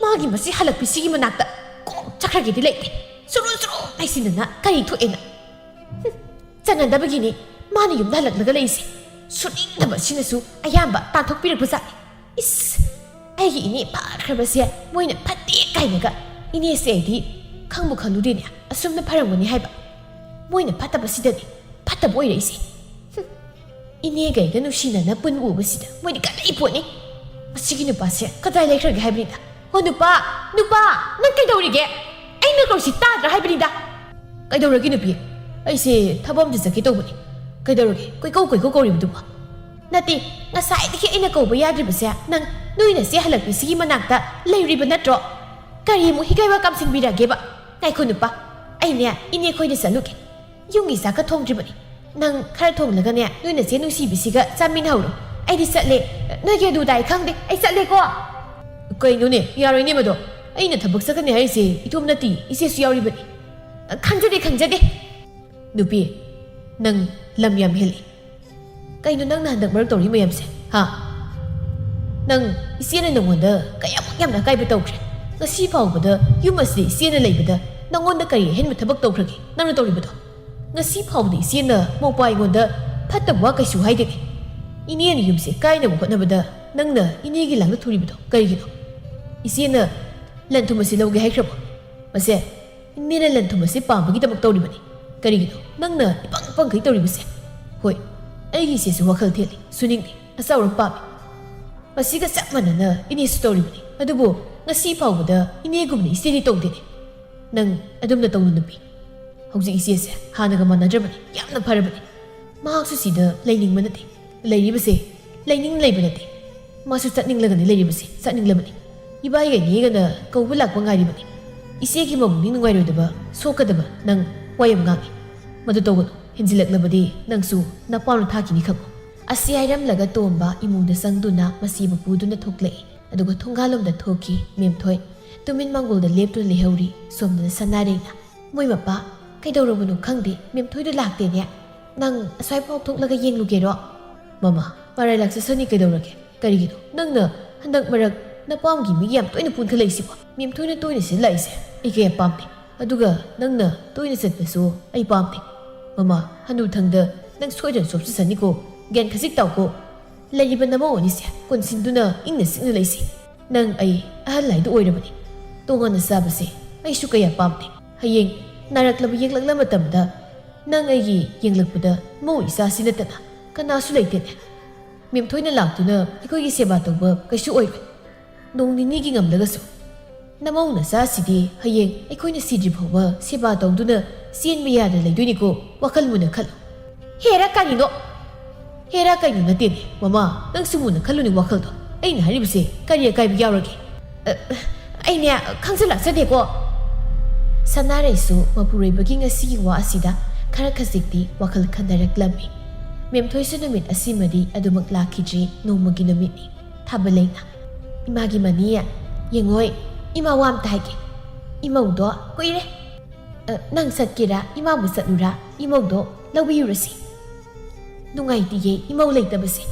ꯃꯥꯒꯤ ꯃꯁꯤ ꯍꯜꯂꯛꯄꯤꯁꯤꯒꯤ ꯃꯅꯥꯛꯇ ꯀꯣꯛ ꯆꯠꯈ꯭ꯔꯒꯦꯗꯤ ꯂꯩꯇꯦ꯫ ꯁꯨꯔꯨ ꯁꯨꯔꯨ ꯂꯩꯁꯤꯟꯗꯅ ꯀꯔꯤ ꯊꯣꯛꯑꯦꯅ?" ꯍꯨꯝ, ꯆꯟꯅꯗꯕꯒꯤꯅꯤ ꯃꯥꯅ ꯌꯨꯝꯗ ꯍꯜꯂꯛꯂꯒ ꯂꯩꯁꯦ꯫ ꯁꯨꯅꯤꯡꯗꯕ ꯑꯁꯤꯅꯁꯨ ꯑꯌꯥꯝꯕ ꯇꯥꯟꯊꯣꯛꯄꯤꯔꯛꯄ ꯖꯥꯠꯅꯤ꯫ ꯏꯁ, ꯑꯩꯒꯤ ꯏꯅꯦ ꯐꯈ꯭ꯔꯕꯁꯦ ꯃꯣꯏꯅ ꯐꯠꯇꯦ ꯀꯥꯏꯅꯒ꯫ ꯏꯅꯦꯁꯦ ꯑꯩꯗꯤ ꯈꯪꯕꯨ ꯈꯜꯂꯨꯗꯦꯅꯦ, ꯑꯁꯨꯝꯅ ꯐꯔꯝꯒꯅꯤ ꯍꯥꯏꯕ꯫ ꯃꯣꯏꯅ ꯐꯠꯇꯕꯁꯤꯗꯅꯤ ꯐꯠꯇꯕ ꯑꯣꯏꯔꯛꯏꯁꯦ꯫ ꯍꯨꯝ, ꯏꯅꯦꯒ ꯑꯩꯒ ꯅꯨꯡꯁꯤꯅꯅ ꯄꯨꯟꯕ ꯎꯕꯁꯤꯗ ꯃꯣꯏꯗꯤ ꯀꯜꯂꯛꯏ ꯄꯣꯠꯅꯤ꯫ ꯃꯁꯤꯒꯤ ꯅꯨꯄꯥꯁꯦ ꯀꯗꯥꯏ ꯂꯩꯈ꯭ꯔꯒꯦ ꯍꯥꯏꯕꯅꯤꯗ꯫ "ꯍꯣ ꯅꯨꯄꯥ, ꯅꯨꯄꯥ, ꯅꯪ ꯀꯩꯗꯧꯔꯤꯒꯦ? ꯑꯩꯅ ꯀꯧꯔꯤꯁꯤ ꯇꯥꯗ꯭ꯔꯥ ꯍꯥꯏꯕꯅꯤꯗ?" "ꯀꯩꯗꯧꯔꯒꯦ ꯅꯨꯄꯤ? ꯑꯩꯁꯦ ꯊꯕꯛ ꯑꯝꯗ ꯆꯠꯀꯦ ꯇꯧꯕꯅꯤ꯫ ꯀꯩꯗꯧꯔꯒꯦ? ꯀꯣꯏꯀꯧ ꯀꯣꯏꯀꯧ ꯀꯧꯔꯤꯕꯗꯨꯕꯣ? ꯅꯠꯇꯦ, ꯉꯁꯥꯏꯗꯒꯤ ꯑꯩꯅ ꯀꯧꯕ ꯌꯥꯗ꯭ꯔꯤꯕꯁꯦ ꯅꯪ ꯅꯣꯏ ꯅꯆꯦ ꯍꯜꯂꯛꯄꯤꯁꯤꯒꯤ ꯃꯅꯥꯛꯇ ꯂꯩꯔꯤꯕ ꯅꯠꯇ꯭ꯔꯣ? ꯀꯔꯤ ꯑꯃꯨꯛ ꯍꯤꯒꯥꯏ ꯋꯥ ꯀꯥꯝꯁꯤꯟꯕꯤꯔꯛꯑꯒꯦꯕ? ꯉꯥꯏꯈꯣ ꯅꯨꯄꯥ, ꯑꯩꯅꯦ ꯏꯅꯦ ꯈꯣꯏꯗ ꯆꯠꯂꯨꯒꯦ꯫ ꯌꯨꯝꯒꯤ ꯆꯥꯛꯀ ꯊꯣꯡꯗ꯭ꯔꯤꯕꯅꯤ꯫ ꯅꯪ ꯈꯔ ꯊꯣꯡꯂꯒꯅꯦ ꯅꯣꯏ ꯅꯆꯦ ꯅꯨꯡꯁꯤꯕꯤꯁꯤꯒ ꯆꯥꯃꯤꯟꯅꯍꯧꯔꯣ꯫ ꯑꯩꯗꯤ ꯆꯠꯂꯦ꯫ ꯅꯣꯏꯒꯤ ꯑꯗꯨ ꯗꯥꯏ ꯈꯪꯗꯦ꯫ ꯑꯩ ꯆꯠꯂꯦꯀꯣ꯫ ꯀꯩꯅꯣꯅꯦ? ꯌꯥꯔꯣꯏꯅꯦ ꯃꯗꯣ꯫ ꯑꯩꯅ ꯊꯕꯛ ꯆꯠꯀꯅꯤ ꯍꯥꯏꯔꯤꯁꯦ ꯏꯇꯣꯝ ꯅꯠꯇꯦ, ꯏꯆꯦꯁꯨ ꯌꯥꯎꯔꯤꯕꯅꯤ꯫ ꯈꯪꯖꯗꯦ, ꯈꯪꯖꯗꯦ꯫ ꯅꯨꯄꯤ, ꯅꯪ ꯂꯝ ꯌꯥꯝ ꯍꯦꯜꯂꯤ꯫ ꯀꯩꯅꯣ ꯅꯪꯅ ꯍꯟꯗꯛ ꯃꯔꯛ ꯇꯧꯔꯤ ꯃꯌꯥꯝꯁꯦ, ꯍꯥ? ꯅꯪ ꯏꯆꯦꯅ ꯅꯪꯉꯣꯟꯗ ꯀꯌꯥꯃꯨꯛ ꯌꯥꯝꯅ ꯑꯀꯥꯏꯕ ꯇꯧꯈ꯭ꯔꯦ? ꯉꯁꯤ ꯐꯥꯎꯕꯗ ꯌꯨꯝ ꯑꯁꯤꯗ ꯏꯆꯦꯅ ꯂꯩꯕꯗ ꯅꯪꯉꯣꯟꯗ ꯀꯔꯤ ꯑꯍꯦꯟꯕ ꯊꯕꯛ ꯇꯧꯈ꯭ꯔꯒꯦ ꯅꯪꯅ ꯇꯧꯔꯤꯕꯗꯣ? ꯉꯁꯤ ꯐꯥꯎꯕꯗ ꯏꯆꯦꯅ ꯃꯧꯄꯥ ꯑꯩꯉꯣꯟꯗ ꯐꯠꯇꯕ ꯋꯥ ꯀꯩꯁꯨ ꯍꯥꯏꯗꯦꯅꯦ꯫ ꯏꯅꯦꯅ ꯌꯨꯝꯁꯦ ꯀꯥꯏꯅꯕ ꯍꯣꯠꯅꯕꯗ ꯅꯪꯅ ꯏꯅꯦꯒꯤ ꯂꯥꯡꯗ ꯊꯨꯔꯤꯕꯗꯣ ꯀꯔꯤꯒꯤꯅꯣ? ꯏꯆꯦꯅ ꯂꯟ ꯊꯨꯝ ꯑꯁꯤ ꯂꯧꯒꯦ ꯍꯥꯏꯈ꯭ꯔꯕꯣ? ꯃꯁꯦ, ꯏꯅꯦꯅ ꯂꯟ ꯊꯨꯝ ꯑꯁꯤ ꯄꯥꯝꯕꯒꯤꯗꯃꯛ ꯇꯧꯔꯤꯕꯅꯤ꯫ ꯀꯔꯤꯒꯤꯅꯣ ꯅꯪꯅ ꯏꯄꯪ ꯄꯪꯈꯩ ꯇꯧꯔꯤꯕꯁꯦ? ꯍꯣꯏ, ꯑꯩꯒꯤ ꯏꯆꯦꯁꯨ ꯋꯥꯈꯜ ꯊꯦꯠꯂꯤ, ꯁꯨꯅꯤꯡꯗꯦ, ꯑꯆꯥꯎꯔꯝ ꯄꯥꯝꯃꯤ꯫ ꯃꯁꯤꯒ ꯆꯞ ꯃꯥꯟꯅꯅ ꯏꯅꯦꯁꯨ ꯇꯧꯔꯤꯕꯅꯤ꯫ ꯑꯗꯨꯕꯨ ꯉꯁꯤ ꯐꯥꯎꯕꯗ ꯏꯅꯦꯒꯨꯝꯅ ꯏꯆꯦꯗꯤ ꯇꯧꯗꯦꯅꯦ꯫ ꯅꯪ ꯑꯗꯨꯝꯅ ꯇꯧꯅꯨ ꯅꯨꯄꯤ꯫ ꯍꯧꯖꯤꯛ ꯏꯆꯦꯁꯦ ꯍꯥꯟꯅꯒ ꯃꯥꯟꯅꯗ꯭ꯔꯕꯅꯤ꯫ ꯌꯥꯝꯅ ꯐꯔꯕꯅꯤ꯫ ꯃꯍꯥꯛꯁꯨ ꯁꯤꯗ ꯂꯩꯅꯤꯡꯕ ꯅꯠꯇꯦ꯫ ꯂꯩꯔꯤꯕꯁꯦ, ꯂꯩꯅꯤꯡ ꯂꯩꯕ ꯅꯠꯇꯦ꯫ ꯃꯥꯁꯨ ꯆꯠꯅꯤꯡꯂꯒꯅꯤ ꯂꯩꯔꯤꯕꯁꯦ, ꯆꯠꯅꯤꯡꯂꯕꯅꯤ꯫ ꯏꯕꯥꯏꯒ ꯏꯅꯦꯒꯅ ꯀꯧꯕ ꯂꯥꯛꯄ ꯉꯥꯏꯔꯤꯕꯅꯤ꯫ ꯏꯆꯦꯒꯤ ꯃꯕꯨꯛꯅꯤꯡ ꯅꯨꯡꯉꯥꯏꯔꯣꯏꯗꯕ, ꯁꯣꯛꯀꯗꯕ ꯅꯪ ꯋꯥ ꯌꯥꯝ ꯉꯥꯡꯉꯤ꯫ ꯃꯗꯨ ꯇꯧꯒꯅꯨ꯫ ꯍꯦꯟꯖꯤꯜꯂꯛꯂꯕꯗꯤ ꯅꯪꯁꯨ ꯅꯄꯥꯎꯅ ꯊꯥꯈꯤꯅꯤ ꯈꯪꯉꯨ꯫ ꯑꯁꯤ ꯍꯥꯏꯔꯝꯂꯒ ꯇꯣꯝꯕ ꯏꯃꯨꯡꯗ ꯆꯪꯗꯨꯅ ꯃꯆꯦꯕꯨ ꯄꯨꯗꯨꯅ ꯊꯣꯛꯂꯛꯏ꯫ ꯑꯗꯨꯒ ꯊꯣꯡꯒꯥꯜꯂꯣꯝꯗ ꯊꯣꯛꯈꯤ꯫ ꯃꯦꯝꯊꯣꯏ ꯇꯨꯃꯤꯟ ꯃꯥꯡꯒꯣꯜꯗ ꯂꯦꯞꯇꯨꯅ ꯂꯩꯍꯧꯔꯤ꯫ ꯁꯣꯝꯗꯅ ꯁꯅꯥꯔꯩꯅ, "ꯃꯣꯏ ꯃꯄꯥ, ꯀꯩꯗꯧꯔꯕꯅꯣ ꯈꯪꯗꯦ, ꯃꯦꯝꯊꯣꯏꯗꯣ ꯂꯥꯛꯇꯦꯅꯦ꯫ ꯅꯪ ꯑꯁ꯭ꯋꯥꯏꯐꯥꯎ ꯊꯣꯛꯂꯒ ꯌꯦꯡꯂꯨꯒꯦꯔꯣ?" "ꯃꯃꯥ, ꯃꯔꯥꯏ ꯂꯥꯛꯆꯁꯅꯤ, ꯀꯩꯗꯧꯔꯒꯦ? ꯀꯔꯤꯒꯤꯅꯣ ꯅꯪꯅ ꯍꯟꯗꯛ ꯃꯔꯛ ꯅꯄꯥꯝꯒꯤ ꯃꯤꯒ ꯌꯥꯝ ꯇꯣꯏꯅ ꯄꯨꯟꯈꯠꯂꯛꯏꯁꯤꯕꯣ? ꯃꯦꯝꯊꯣꯏꯅ ꯇꯣꯏꯅ ꯁꯤꯗ ꯂꯥꯛꯏꯁꯦ ꯑꯩ ꯀꯌꯥ ꯄꯥꯝꯗꯦ꯫ ꯑꯗꯨꯒ ꯅꯪꯅ ꯇꯣꯏꯅ ꯆꯠꯄꯁꯨ ꯑꯩ ꯄꯥꯝꯗꯦ꯫ ꯃꯃꯥ, ꯍꯅꯨꯊꯪꯗ ꯅꯪ ꯁꯣꯏꯗꯅ ꯆꯣꯞꯆꯁꯅꯤꯀꯣ꯫ ꯒ꯭ꯌꯥꯟ ꯈꯖꯤꯛ ꯇꯥꯎꯀꯣ꯫ ꯂꯩꯔꯤꯕ ꯅꯃꯧ ꯑꯅꯤꯁꯦ ꯀꯣꯟꯁꯤꯟꯗꯨꯅ ꯏꯪꯅ ꯆꯤꯛꯅ ꯂꯩꯁꯤ꯫ ꯅꯪ ꯑꯩ ꯑꯍꯜ ꯍꯥꯏꯗꯨ ꯑꯣꯏꯔꯕꯅꯤ꯫ ꯇꯣꯉꯥꯟꯅ ꯆꯥꯕꯁꯦ ꯑꯩꯁꯨ ꯀꯌꯥ ꯄꯥꯝꯗꯦ꯫ ꯍꯌꯦꯡ ꯅꯥꯔꯛꯂꯕ ꯌꯦꯛꯂꯛꯂ ꯃꯇꯝꯗ ꯅꯪ ꯑꯩꯒꯤ ꯌꯦꯡꯂꯛꯄꯗ ꯃꯧ ꯏꯆꯥꯁꯤ ꯅꯠꯇꯅ ꯀꯅꯥꯁꯨ ꯂꯩꯇꯦꯅꯦ꯫ ꯃꯦꯝꯊꯣꯏꯅ ꯂꯥꯛꯇꯨꯅ ꯑꯩꯈꯣꯏꯒꯤ ꯁꯦꯕꯥ ꯇꯧꯕ ꯀꯩꯁꯨ ꯑꯣꯏꯔꯣꯏ꯫ ꯅꯣꯡ ꯅꯤꯅꯤꯒꯤ ꯉꯝꯂꯒꯁꯨ꯫ ꯅꯃꯧ ꯅꯆꯥꯁꯤꯗꯤ ꯍꯌꯦꯡ ꯑꯩꯈꯣꯏꯅ ꯁꯤꯗ꯭ꯔꯤ ꯐꯥꯎꯕ ꯁꯦꯕꯥ ꯇꯧꯗꯨꯅ ꯆꯦꯟꯕ ꯌꯥꯗ ꯂꯩꯗꯣꯏꯅꯤꯀꯣ꯫ ꯋꯥꯈꯜ ꯃꯨꯟꯅ ꯈꯜꯂꯨ꯫ ꯍꯦꯔꯥ ꯀꯔꯤꯅꯣ? ꯍꯦꯔꯥ ꯀꯩꯅꯣ ꯅꯠꯇꯦꯅꯦ꯫ ꯃꯃꯥ, ꯅꯪꯁꯨ ꯃꯨꯟꯅ ꯈꯜꯂꯨꯅꯦ ꯋꯥꯈꯜꯗꯣ꯫ ꯑꯩꯅ ꯍꯥꯏꯔꯤꯕꯁꯦ ꯀꯔꯤ ꯑꯀꯥꯏꯕ ꯌꯥꯎꯔꯒꯦ? ꯑ, ꯑꯩꯅꯦ ꯈꯪꯖ ꯂꯥꯛꯆꯗꯦꯀꯣ꯫ ꯁꯅꯥꯔꯩꯁꯨ ꯃꯄꯨꯔꯣꯏꯕꯒꯤ ꯉꯁꯤꯒꯤ ꯋꯥ ꯑꯁꯤꯗ ꯈꯔ ꯈꯖꯤꯛꯇꯤ ꯋꯥꯈꯜ ꯈꯟꯊꯔꯛꯂꯝꯃꯤ꯫ ꯃꯦꯝꯊꯣꯏꯁꯨ ꯅꯨꯃꯤꯠ ꯑꯁꯤꯃꯗꯤ ꯑꯗꯨꯃꯛ ꯂꯥꯛꯈꯤꯗ꯭ꯔꯤ꯫ ꯅꯣꯡꯃꯒꯤ ꯅꯨꯃꯤꯠꯅꯤ꯫ ꯊꯥꯕꯂꯩꯅ, "ꯏꯃꯥꯒꯤ ꯃꯅꯤ, ꯌꯦꯡꯉꯣꯏ, ꯏꯃꯥ ꯋꯥ ꯑꯝꯇ ꯍꯥꯏꯒꯦ꯫ ꯏꯃꯧꯗꯣ ꯀꯨꯏꯔꯦ꯫ ꯑ, ꯅꯪ ꯆꯠꯀꯦꯔꯥ, ꯏꯃꯥꯕꯨ ꯆꯠꯂꯨꯔꯥ, ꯏꯃꯧꯗꯣ ꯂꯧꯕꯤꯔꯨꯔꯁꯤ꯫ ꯅꯨꯡꯉꯥꯏꯇꯤꯌꯦ ꯏꯃꯧ ꯂꯩꯇꯕꯁꯦ꯫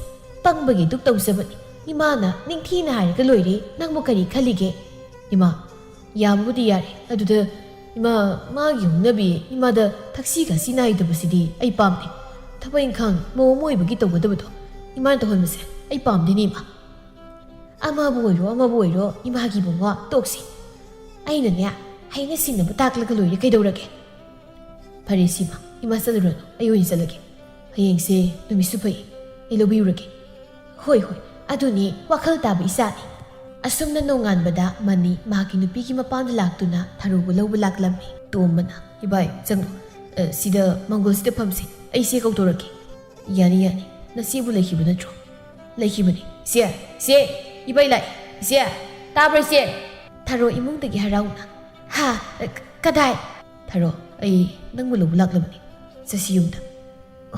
ꯄꯪꯕꯒꯤ ꯗꯨꯛ ꯇꯧꯖꯕꯅꯤ꯫ ꯏꯃꯥꯅ ꯅꯤꯡꯊꯤꯅ ꯍꯥꯏꯔꯒ ꯂꯣꯏꯔꯦ, ꯅꯪꯕꯨ ꯀꯔꯤ ꯈꯜꯂꯤꯒꯦ?" "ꯏꯃꯥ, ꯌꯥꯕꯕꯨꯗꯤ ꯌꯥꯔꯦ꯫ ꯑꯗꯨꯗ ꯏꯃꯥ, ꯃꯥꯒꯤ ꯍꯧꯅꯕꯤ, ꯏꯃꯥꯗ ꯊꯛꯁꯤ ꯈꯥꯁꯤ ꯅꯥꯏꯗꯕꯁꯤꯗꯤ ꯑꯩ ꯄꯥꯝꯗꯦ꯫ ꯊꯕꯛ ꯏꯪꯈꯥꯡ ꯃꯧ ꯑꯃ ꯑꯣꯏꯕꯒꯤ ꯇꯧꯒꯗꯕꯗꯣ ꯏꯃꯥꯅ ꯇꯧꯍꯟꯕꯁꯦ ꯑꯩ ꯄꯥꯝꯗꯦꯅꯦ ꯏꯃꯥ꯫ ꯑꯃꯕꯨ ꯑꯣꯏꯔꯣ, ꯑꯃꯕꯨ ꯑꯣꯏꯔꯣ, ꯏꯃꯥꯒꯤ ꯏꯕꯨꯡꯉꯣ, ꯇꯣꯛꯁꯤ꯫ ꯑꯩꯅꯅꯦ, ꯍꯩꯅ ꯁꯤꯡꯅꯕ ꯇꯥꯛꯂꯒ ꯂꯣꯏꯔꯦ, ꯀꯩꯗꯧꯔꯒꯦ? ꯐꯔꯦ ꯁꯤꯃ, ꯏꯃꯥ ꯆꯠꯂꯨꯔꯅꯨ, ꯑꯩ ꯑꯣꯏꯅ ꯆꯠꯂꯒꯦ꯫ ꯍꯌꯦꯡꯁꯦ ꯅꯨꯃꯤꯠꯁꯨ ꯐꯩ, ꯑꯩ ꯂꯧꯕꯤꯔꯨꯔꯒꯦ꯫ ꯍꯣꯏ, ꯍꯣꯏ, ꯑꯗꯨꯅꯤ ꯋꯥꯈꯜ ꯇꯥꯕ ꯏꯆꯥꯅꯤ꯫ ꯑꯁꯨꯝꯅ ꯅꯣꯡꯉꯥꯟꯕꯗ ꯃꯅꯤ ꯃꯍꯥꯛꯀꯤ ꯅꯨꯄꯤꯒꯤ ꯃꯄꯥꯝꯗ ꯂꯥꯛꯇꯨꯅ ꯊꯔꯣꯕꯨ ꯂꯧꯕ ꯂꯥꯛꯂꯝꯃꯤ꯫ ꯇꯣꯝꯕꯅ, "ꯏꯕꯥꯏ, ꯆꯪꯉꯣ꯫ ꯑ, ꯁꯤꯗ ꯃꯪꯒꯣꯜꯁꯤꯗ ꯐꯝꯁꯤ, ꯑꯩ ꯏꯆꯦ ꯀꯧꯊꯣꯔꯛꯀꯦ꯫" "ꯌꯥꯅꯤ, ꯌꯥꯅꯤ꯫ ꯅꯆꯦꯕꯨ ꯂꯩꯈꯤꯕ ꯅꯠꯇ꯭ꯔꯣ?" "ꯂꯩꯈꯤꯕꯅꯤ꯫ ꯏꯆꯦ, ꯏꯆꯦ, ꯏꯕꯥꯏ ꯂꯥꯛꯑꯦ꯫ ꯏꯆꯦ, ꯇꯥꯕ꯭ꯔꯣ ꯏꯆꯦ?" ꯊꯔꯣ ꯏꯃꯨꯡꯗꯒꯤ ꯍꯔꯥꯎꯅ, "ꯍꯥ? ꯀ-, ꯀꯗꯥꯏ?" "ꯊꯔꯣ, ꯑꯩ ꯅꯪꯕꯨ ꯂꯧꯕ ꯂꯥꯛꯂꯕꯅꯤ꯫ ꯆꯠꯁꯤ ꯌꯨꯝꯗ꯫"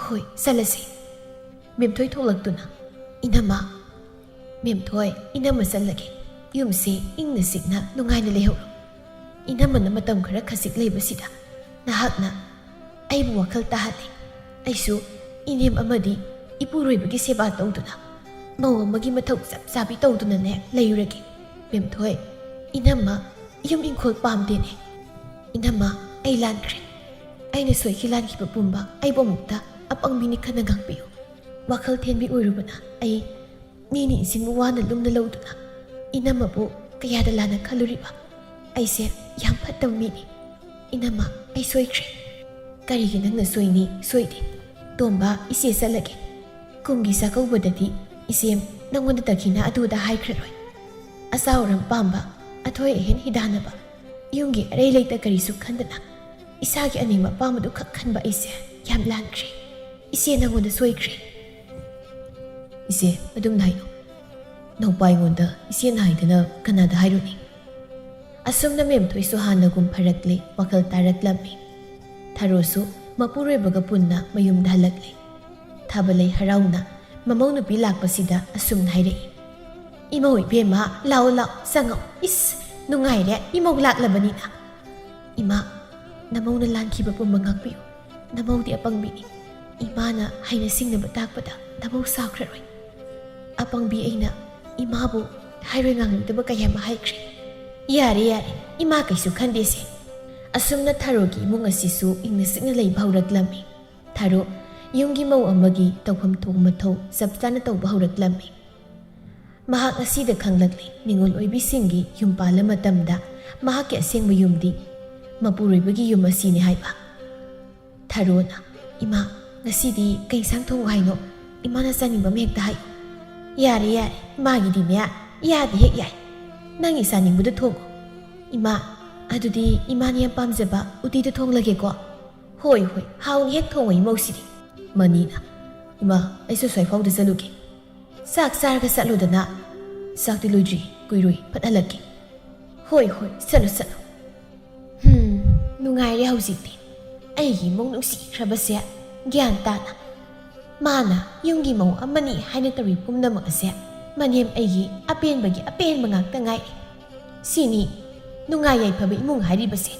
"ꯍꯣꯏ, ꯆꯠꯂꯁꯤ꯫" ꯃꯦꯝꯊꯣꯏ ꯊꯣꯛꯂꯛꯇꯨꯅ, "ꯏꯅꯝꯃ, ꯃꯦꯝꯊꯣꯏ, ꯏꯅꯝꯃ ꯆꯠꯂꯒꯦ꯫ ꯌꯨꯝꯁꯦ ꯏꯪꯅ ꯆꯤꯛꯅ ꯅꯨꯡꯉꯥꯏꯅ ꯂꯩꯍꯧꯔꯣ꯫ ꯏꯅꯝꯃꯅ ꯃꯇꯝ ꯈꯔ ꯈꯖꯤꯛ ꯂꯩꯕꯁꯤꯗ ꯅꯍꯥꯛꯅ ꯑꯩꯕꯨ ꯋꯥꯈꯜ ꯇꯥꯍꯜꯂꯦ꯫ ꯑꯩꯁꯨ ꯏꯅꯦꯝ ꯑꯃꯗꯤ ꯏꯄꯨꯔꯣꯏꯕꯒꯤ ꯁꯦꯕꯥ ꯇꯧꯗꯨꯅ, ꯃꯧ ꯑꯃꯒꯤ ꯃꯊꯧ ꯆꯞ ꯆꯥꯕꯤ ꯇꯧꯗꯨꯅꯅꯦ ꯂꯩꯔꯨꯔꯒꯦ꯫ ꯃꯦꯝꯊꯣꯏ, ꯏꯅꯝꯃ ꯌꯨꯝ ꯏꯪꯈꯣꯜ ꯄꯥꯝꯗꯦꯅꯦ꯫ ꯏꯅꯝꯃ, ꯑꯩ ꯂꯥꯟꯈ꯭ꯔꯦ꯫ ꯑꯩꯅ ꯁꯣꯏꯈꯤ ꯂꯥꯟꯈꯤꯕ ꯄꯨꯝꯕ ꯑꯩꯕꯨ ꯑꯃꯨꯛꯇ ꯑꯄꯪꯕꯤꯅꯤ ꯈꯟꯅ ꯉꯥꯛꯄꯤꯌꯨ꯫ ꯋꯥꯈꯜ ꯊꯦꯟꯕꯤ ꯑꯣꯏꯔꯨꯕꯅ ꯑꯩ ꯃꯤꯅꯤ ꯏꯁꯤꯡꯕꯨ ꯋꯥꯅ ꯂꯨꯝꯅ ꯂꯧꯗꯨꯅ ꯏꯅꯝꯃꯕꯨ ꯀꯌꯥꯗ ꯂꯥꯟꯅ ꯈꯜꯂꯨꯔꯤꯕ꯫ ꯑꯩꯁꯦ ꯌꯥꯝ ꯐꯠꯇꯕ ꯃꯤꯅꯤ꯫ ꯏꯅꯝꯃ, ꯑꯩ ꯁꯣꯏꯈ꯭ꯔꯦ꯫" "ꯀꯔꯤꯒꯤ ꯅꯪꯅ ꯁꯣꯏꯅꯤ? ꯁꯣꯏꯗꯦ꯫ ꯇꯣꯝꯕ, ꯏꯆꯦ ꯆꯠꯂꯒꯦ꯫ ꯀꯨꯝꯒꯤ ꯆꯥꯛꯀꯧꯕꯗꯗꯤ ꯏꯆꯦ ꯅꯪꯉꯣꯟꯗ ꯗꯈꯤꯅꯥ ꯑꯗꯨ ꯑꯗꯥ ꯍꯥꯏꯈ꯭ꯔꯔꯣꯏ꯫ ꯑꯆꯥ ꯑꯔꯥꯡ ꯄꯥꯝꯕ, ꯑꯊꯣꯏ ꯑꯍꯦꯟ ꯍꯤꯗꯥꯟꯅꯕ, ꯌꯨꯝꯒꯤ ꯑꯔꯩ ꯂꯩꯇ ꯀꯔꯤꯁꯨ ꯈꯟꯗꯅ ꯏꯁꯥꯒꯤ ꯑꯅꯤꯡꯕ ꯑꯄꯥꯝꯕꯗꯨ ꯈꯛ ꯈꯟꯕ ꯑꯩꯁꯦ ꯌꯥꯝ ꯂꯥꯟꯈ꯭ꯔꯦ꯫ ꯏꯆꯦ, ꯅꯪꯉꯣꯟꯗ ꯁꯣꯏꯈ꯭ꯔꯦ꯫ ꯏꯆꯦ, ꯑꯗꯨꯝꯅ ꯍꯥꯏꯅꯣ꯫ ꯅꯧꯄꯥ ꯑꯩꯉꯣꯟꯗ ꯏꯆꯦꯅ ꯍꯥꯏꯗꯅ ꯀꯅꯥꯗ ꯍꯥꯏꯔꯨꯅꯤ? ꯑꯁꯨꯝꯅ ꯃꯦꯝꯊꯣꯏꯁꯨ ꯍꯥꯟꯅꯒꯨꯝ ꯐꯔꯛꯂꯦ, ꯋꯥꯈꯜ ꯇꯥꯔꯛꯂꯝꯃꯤ꯫ ꯊꯔꯣꯁꯨ ꯃꯄꯨꯔꯣꯏꯕꯒ ꯄꯨꯟꯅ ꯃꯌꯨꯝꯗ ꯍꯜꯂꯛꯂꯦ꯫ ꯊꯥꯕꯂꯩ ꯍꯔꯥꯎꯅ ꯃꯃꯧ ꯅꯨꯄꯤ ꯂꯥꯛꯄꯁꯤꯗ ꯑꯁꯨꯝꯅ ꯍꯥꯏꯔꯛꯏ, "ꯏꯃꯧ ꯏꯕꯦꯝꯃ, ꯂꯥꯛꯑꯣ ꯂꯥꯛꯑꯣ, ꯆꯪꯉꯛꯑꯣ꯫ ꯏꯁ, ꯅꯨꯡꯉꯥꯏꯔꯦ ꯏꯃꯧ ꯂꯥꯛꯂꯕꯅꯤꯅ꯫ ꯏꯃꯥ, ꯅꯃꯧꯅ ꯂꯥꯟꯈꯤꯕ ꯄꯨꯝꯕ ꯉꯥꯛꯄꯤꯌꯨ꯫ ꯅꯃꯧꯗꯤ ꯑꯄꯪꯕꯤꯅꯤ꯫ ꯏꯃꯥꯅ ꯍꯩꯅ ꯁꯤꯡꯅꯕ ꯇꯥꯛꯄꯗ ꯅꯃꯧ ꯁꯥꯎꯈ꯭ꯔꯔꯣꯏ꯫ ꯑꯄꯪꯕꯤ ꯑꯩꯅ ꯏꯃꯥꯕꯨ ꯍꯥꯏꯔꯣꯏ ꯉꯥꯡꯂꯣꯏꯗꯕ ꯀꯌꯥ ꯑꯃ ꯍꯥꯏꯈ꯭ꯔꯦ꯫ ꯌꯥꯔꯦ, ꯌꯥꯔꯦ, ꯏꯃꯥ ꯀꯩꯁꯨ ꯈꯟꯗꯦꯁꯦ"꯫ ꯑꯁꯨꯝꯅ ꯊꯔꯣꯒꯤ ꯏꯃꯨꯡ ꯑꯁꯤꯁꯨ ꯏꯪꯅ ꯆꯤꯛꯅ ꯂꯩꯕ ꯍꯧꯔꯛꯂꯝꯃꯤ꯫ ꯊꯔꯣ ꯌꯨꯝꯒꯤ ꯃꯧ ꯑꯃꯒꯤ ꯇꯧꯐꯝ ꯊꯣꯛꯄ ꯃꯊꯧ ꯆꯞ ꯆꯥꯅ ꯇꯧꯕ ꯍꯧꯔꯛꯂꯝꯃꯤ꯫ ꯃꯍꯥꯛ ꯉꯁꯤꯗ ꯈꯪꯂꯛꯂꯤ, ꯅꯤꯉꯣꯜ ꯑꯣꯏꯕꯤꯁꯤꯡꯒꯤ ꯌꯨꯝ ꯄꯥꯜꯂ ꯃꯇꯝꯗ ꯃꯍꯥꯛꯀꯤ ꯑꯁꯦꯡꯕ ꯌꯨꯝꯗꯤ ꯃꯄꯨꯔꯣꯏꯕꯒꯤ ꯌꯨꯝ ꯑꯁꯤꯅꯤ ꯍꯥꯏꯕ꯫ ꯊꯔꯣꯅ, "ꯏꯃꯥ, ꯉꯁꯤꯗꯤ ꯀꯩ ꯏꯟꯁꯥꯡ ꯊꯣꯡꯉꯨ ꯍꯥꯏꯅꯣ? ꯏꯃꯥꯅ ꯆꯥꯅꯤꯡꯕ ꯑꯃ ꯍꯦꯛꯇ ꯍꯥꯏꯌꯨ"꯫ "ꯌꯥꯔꯦ, ꯌꯥꯔꯦ, ꯏꯃꯥꯒꯤꯗꯤꯅꯦ, ꯏꯌꯥꯗ ꯍꯦꯛ ꯌꯥꯏ꯫ ꯅꯪꯒꯤ ꯆꯥꯅꯤꯡꯕꯗꯨ ꯊꯣꯡꯉꯨ"꯫ "ꯏꯃꯥ, ꯑꯗꯨꯗꯤ ꯏꯃꯥꯅ ꯌꯥꯝ ꯄꯥꯝꯖꯕ ꯎꯇꯤꯗꯨ ꯊꯣꯡꯂꯒꯦꯀꯣ"꯫ "ꯍꯣꯏ, ꯍꯣꯏ, ꯍꯥꯎꯅ ꯍꯦꯛ ꯊꯣꯡꯉꯨ ꯏꯃꯧꯁꯤꯗꯤ"꯫ ꯃꯅꯤꯅ, "ꯏꯃꯥ, ꯑꯩꯁꯨ ꯁ꯭ꯋꯥꯏꯐꯥꯎꯗ ꯆꯠꯂꯨꯒꯦ"꯫ "ꯆꯥꯛ ꯆꯥꯔꯒ ꯆꯠꯂꯨꯗꯅ"꯫ "ꯆꯥꯛꯇꯤ ꯂꯣꯏꯗ꯭ꯔꯤ, ꯀꯨꯏꯔꯣꯏ, ꯐꯠ ꯍꯜꯂꯛꯀꯦ"꯫ "ꯍꯣꯏ, ꯍꯣꯏ, ꯆꯠꯂꯨ, ꯆꯠꯂꯨ"꯫ ꯍꯨꯝ, ꯅꯨꯡꯉꯥꯏꯔꯦ ꯍꯧꯖꯤꯛꯇꯤ꯫ ꯑꯩꯒꯤ ꯏꯃꯧ ꯅꯨꯡꯁꯤꯈ꯭ꯔꯕꯁꯦ ꯒ꯭ꯌꯥꯟ ꯇꯥꯅ꯫ ꯃꯥꯅ ꯌꯨꯝꯒꯤ ꯃꯧ ꯑꯃꯅꯤ ꯍꯥꯏꯅ ꯇꯧꯔꯤ ꯄꯨꯝꯅꯃꯛ ꯑꯁꯦ ꯃꯅꯦꯝ ꯑꯩꯒꯤ ꯑꯄꯦꯟꯕꯒꯤ ꯑꯄꯦꯟꯕ ꯉꯥꯛꯇ ꯉꯥꯏꯔꯦ꯫ ꯁꯤꯅꯤ ꯅꯨꯡꯉꯥꯏ ꯌꯥꯏꯐꯕ ꯏꯃꯨꯡ ꯍꯥꯏꯔꯤꯕꯁꯦ꯫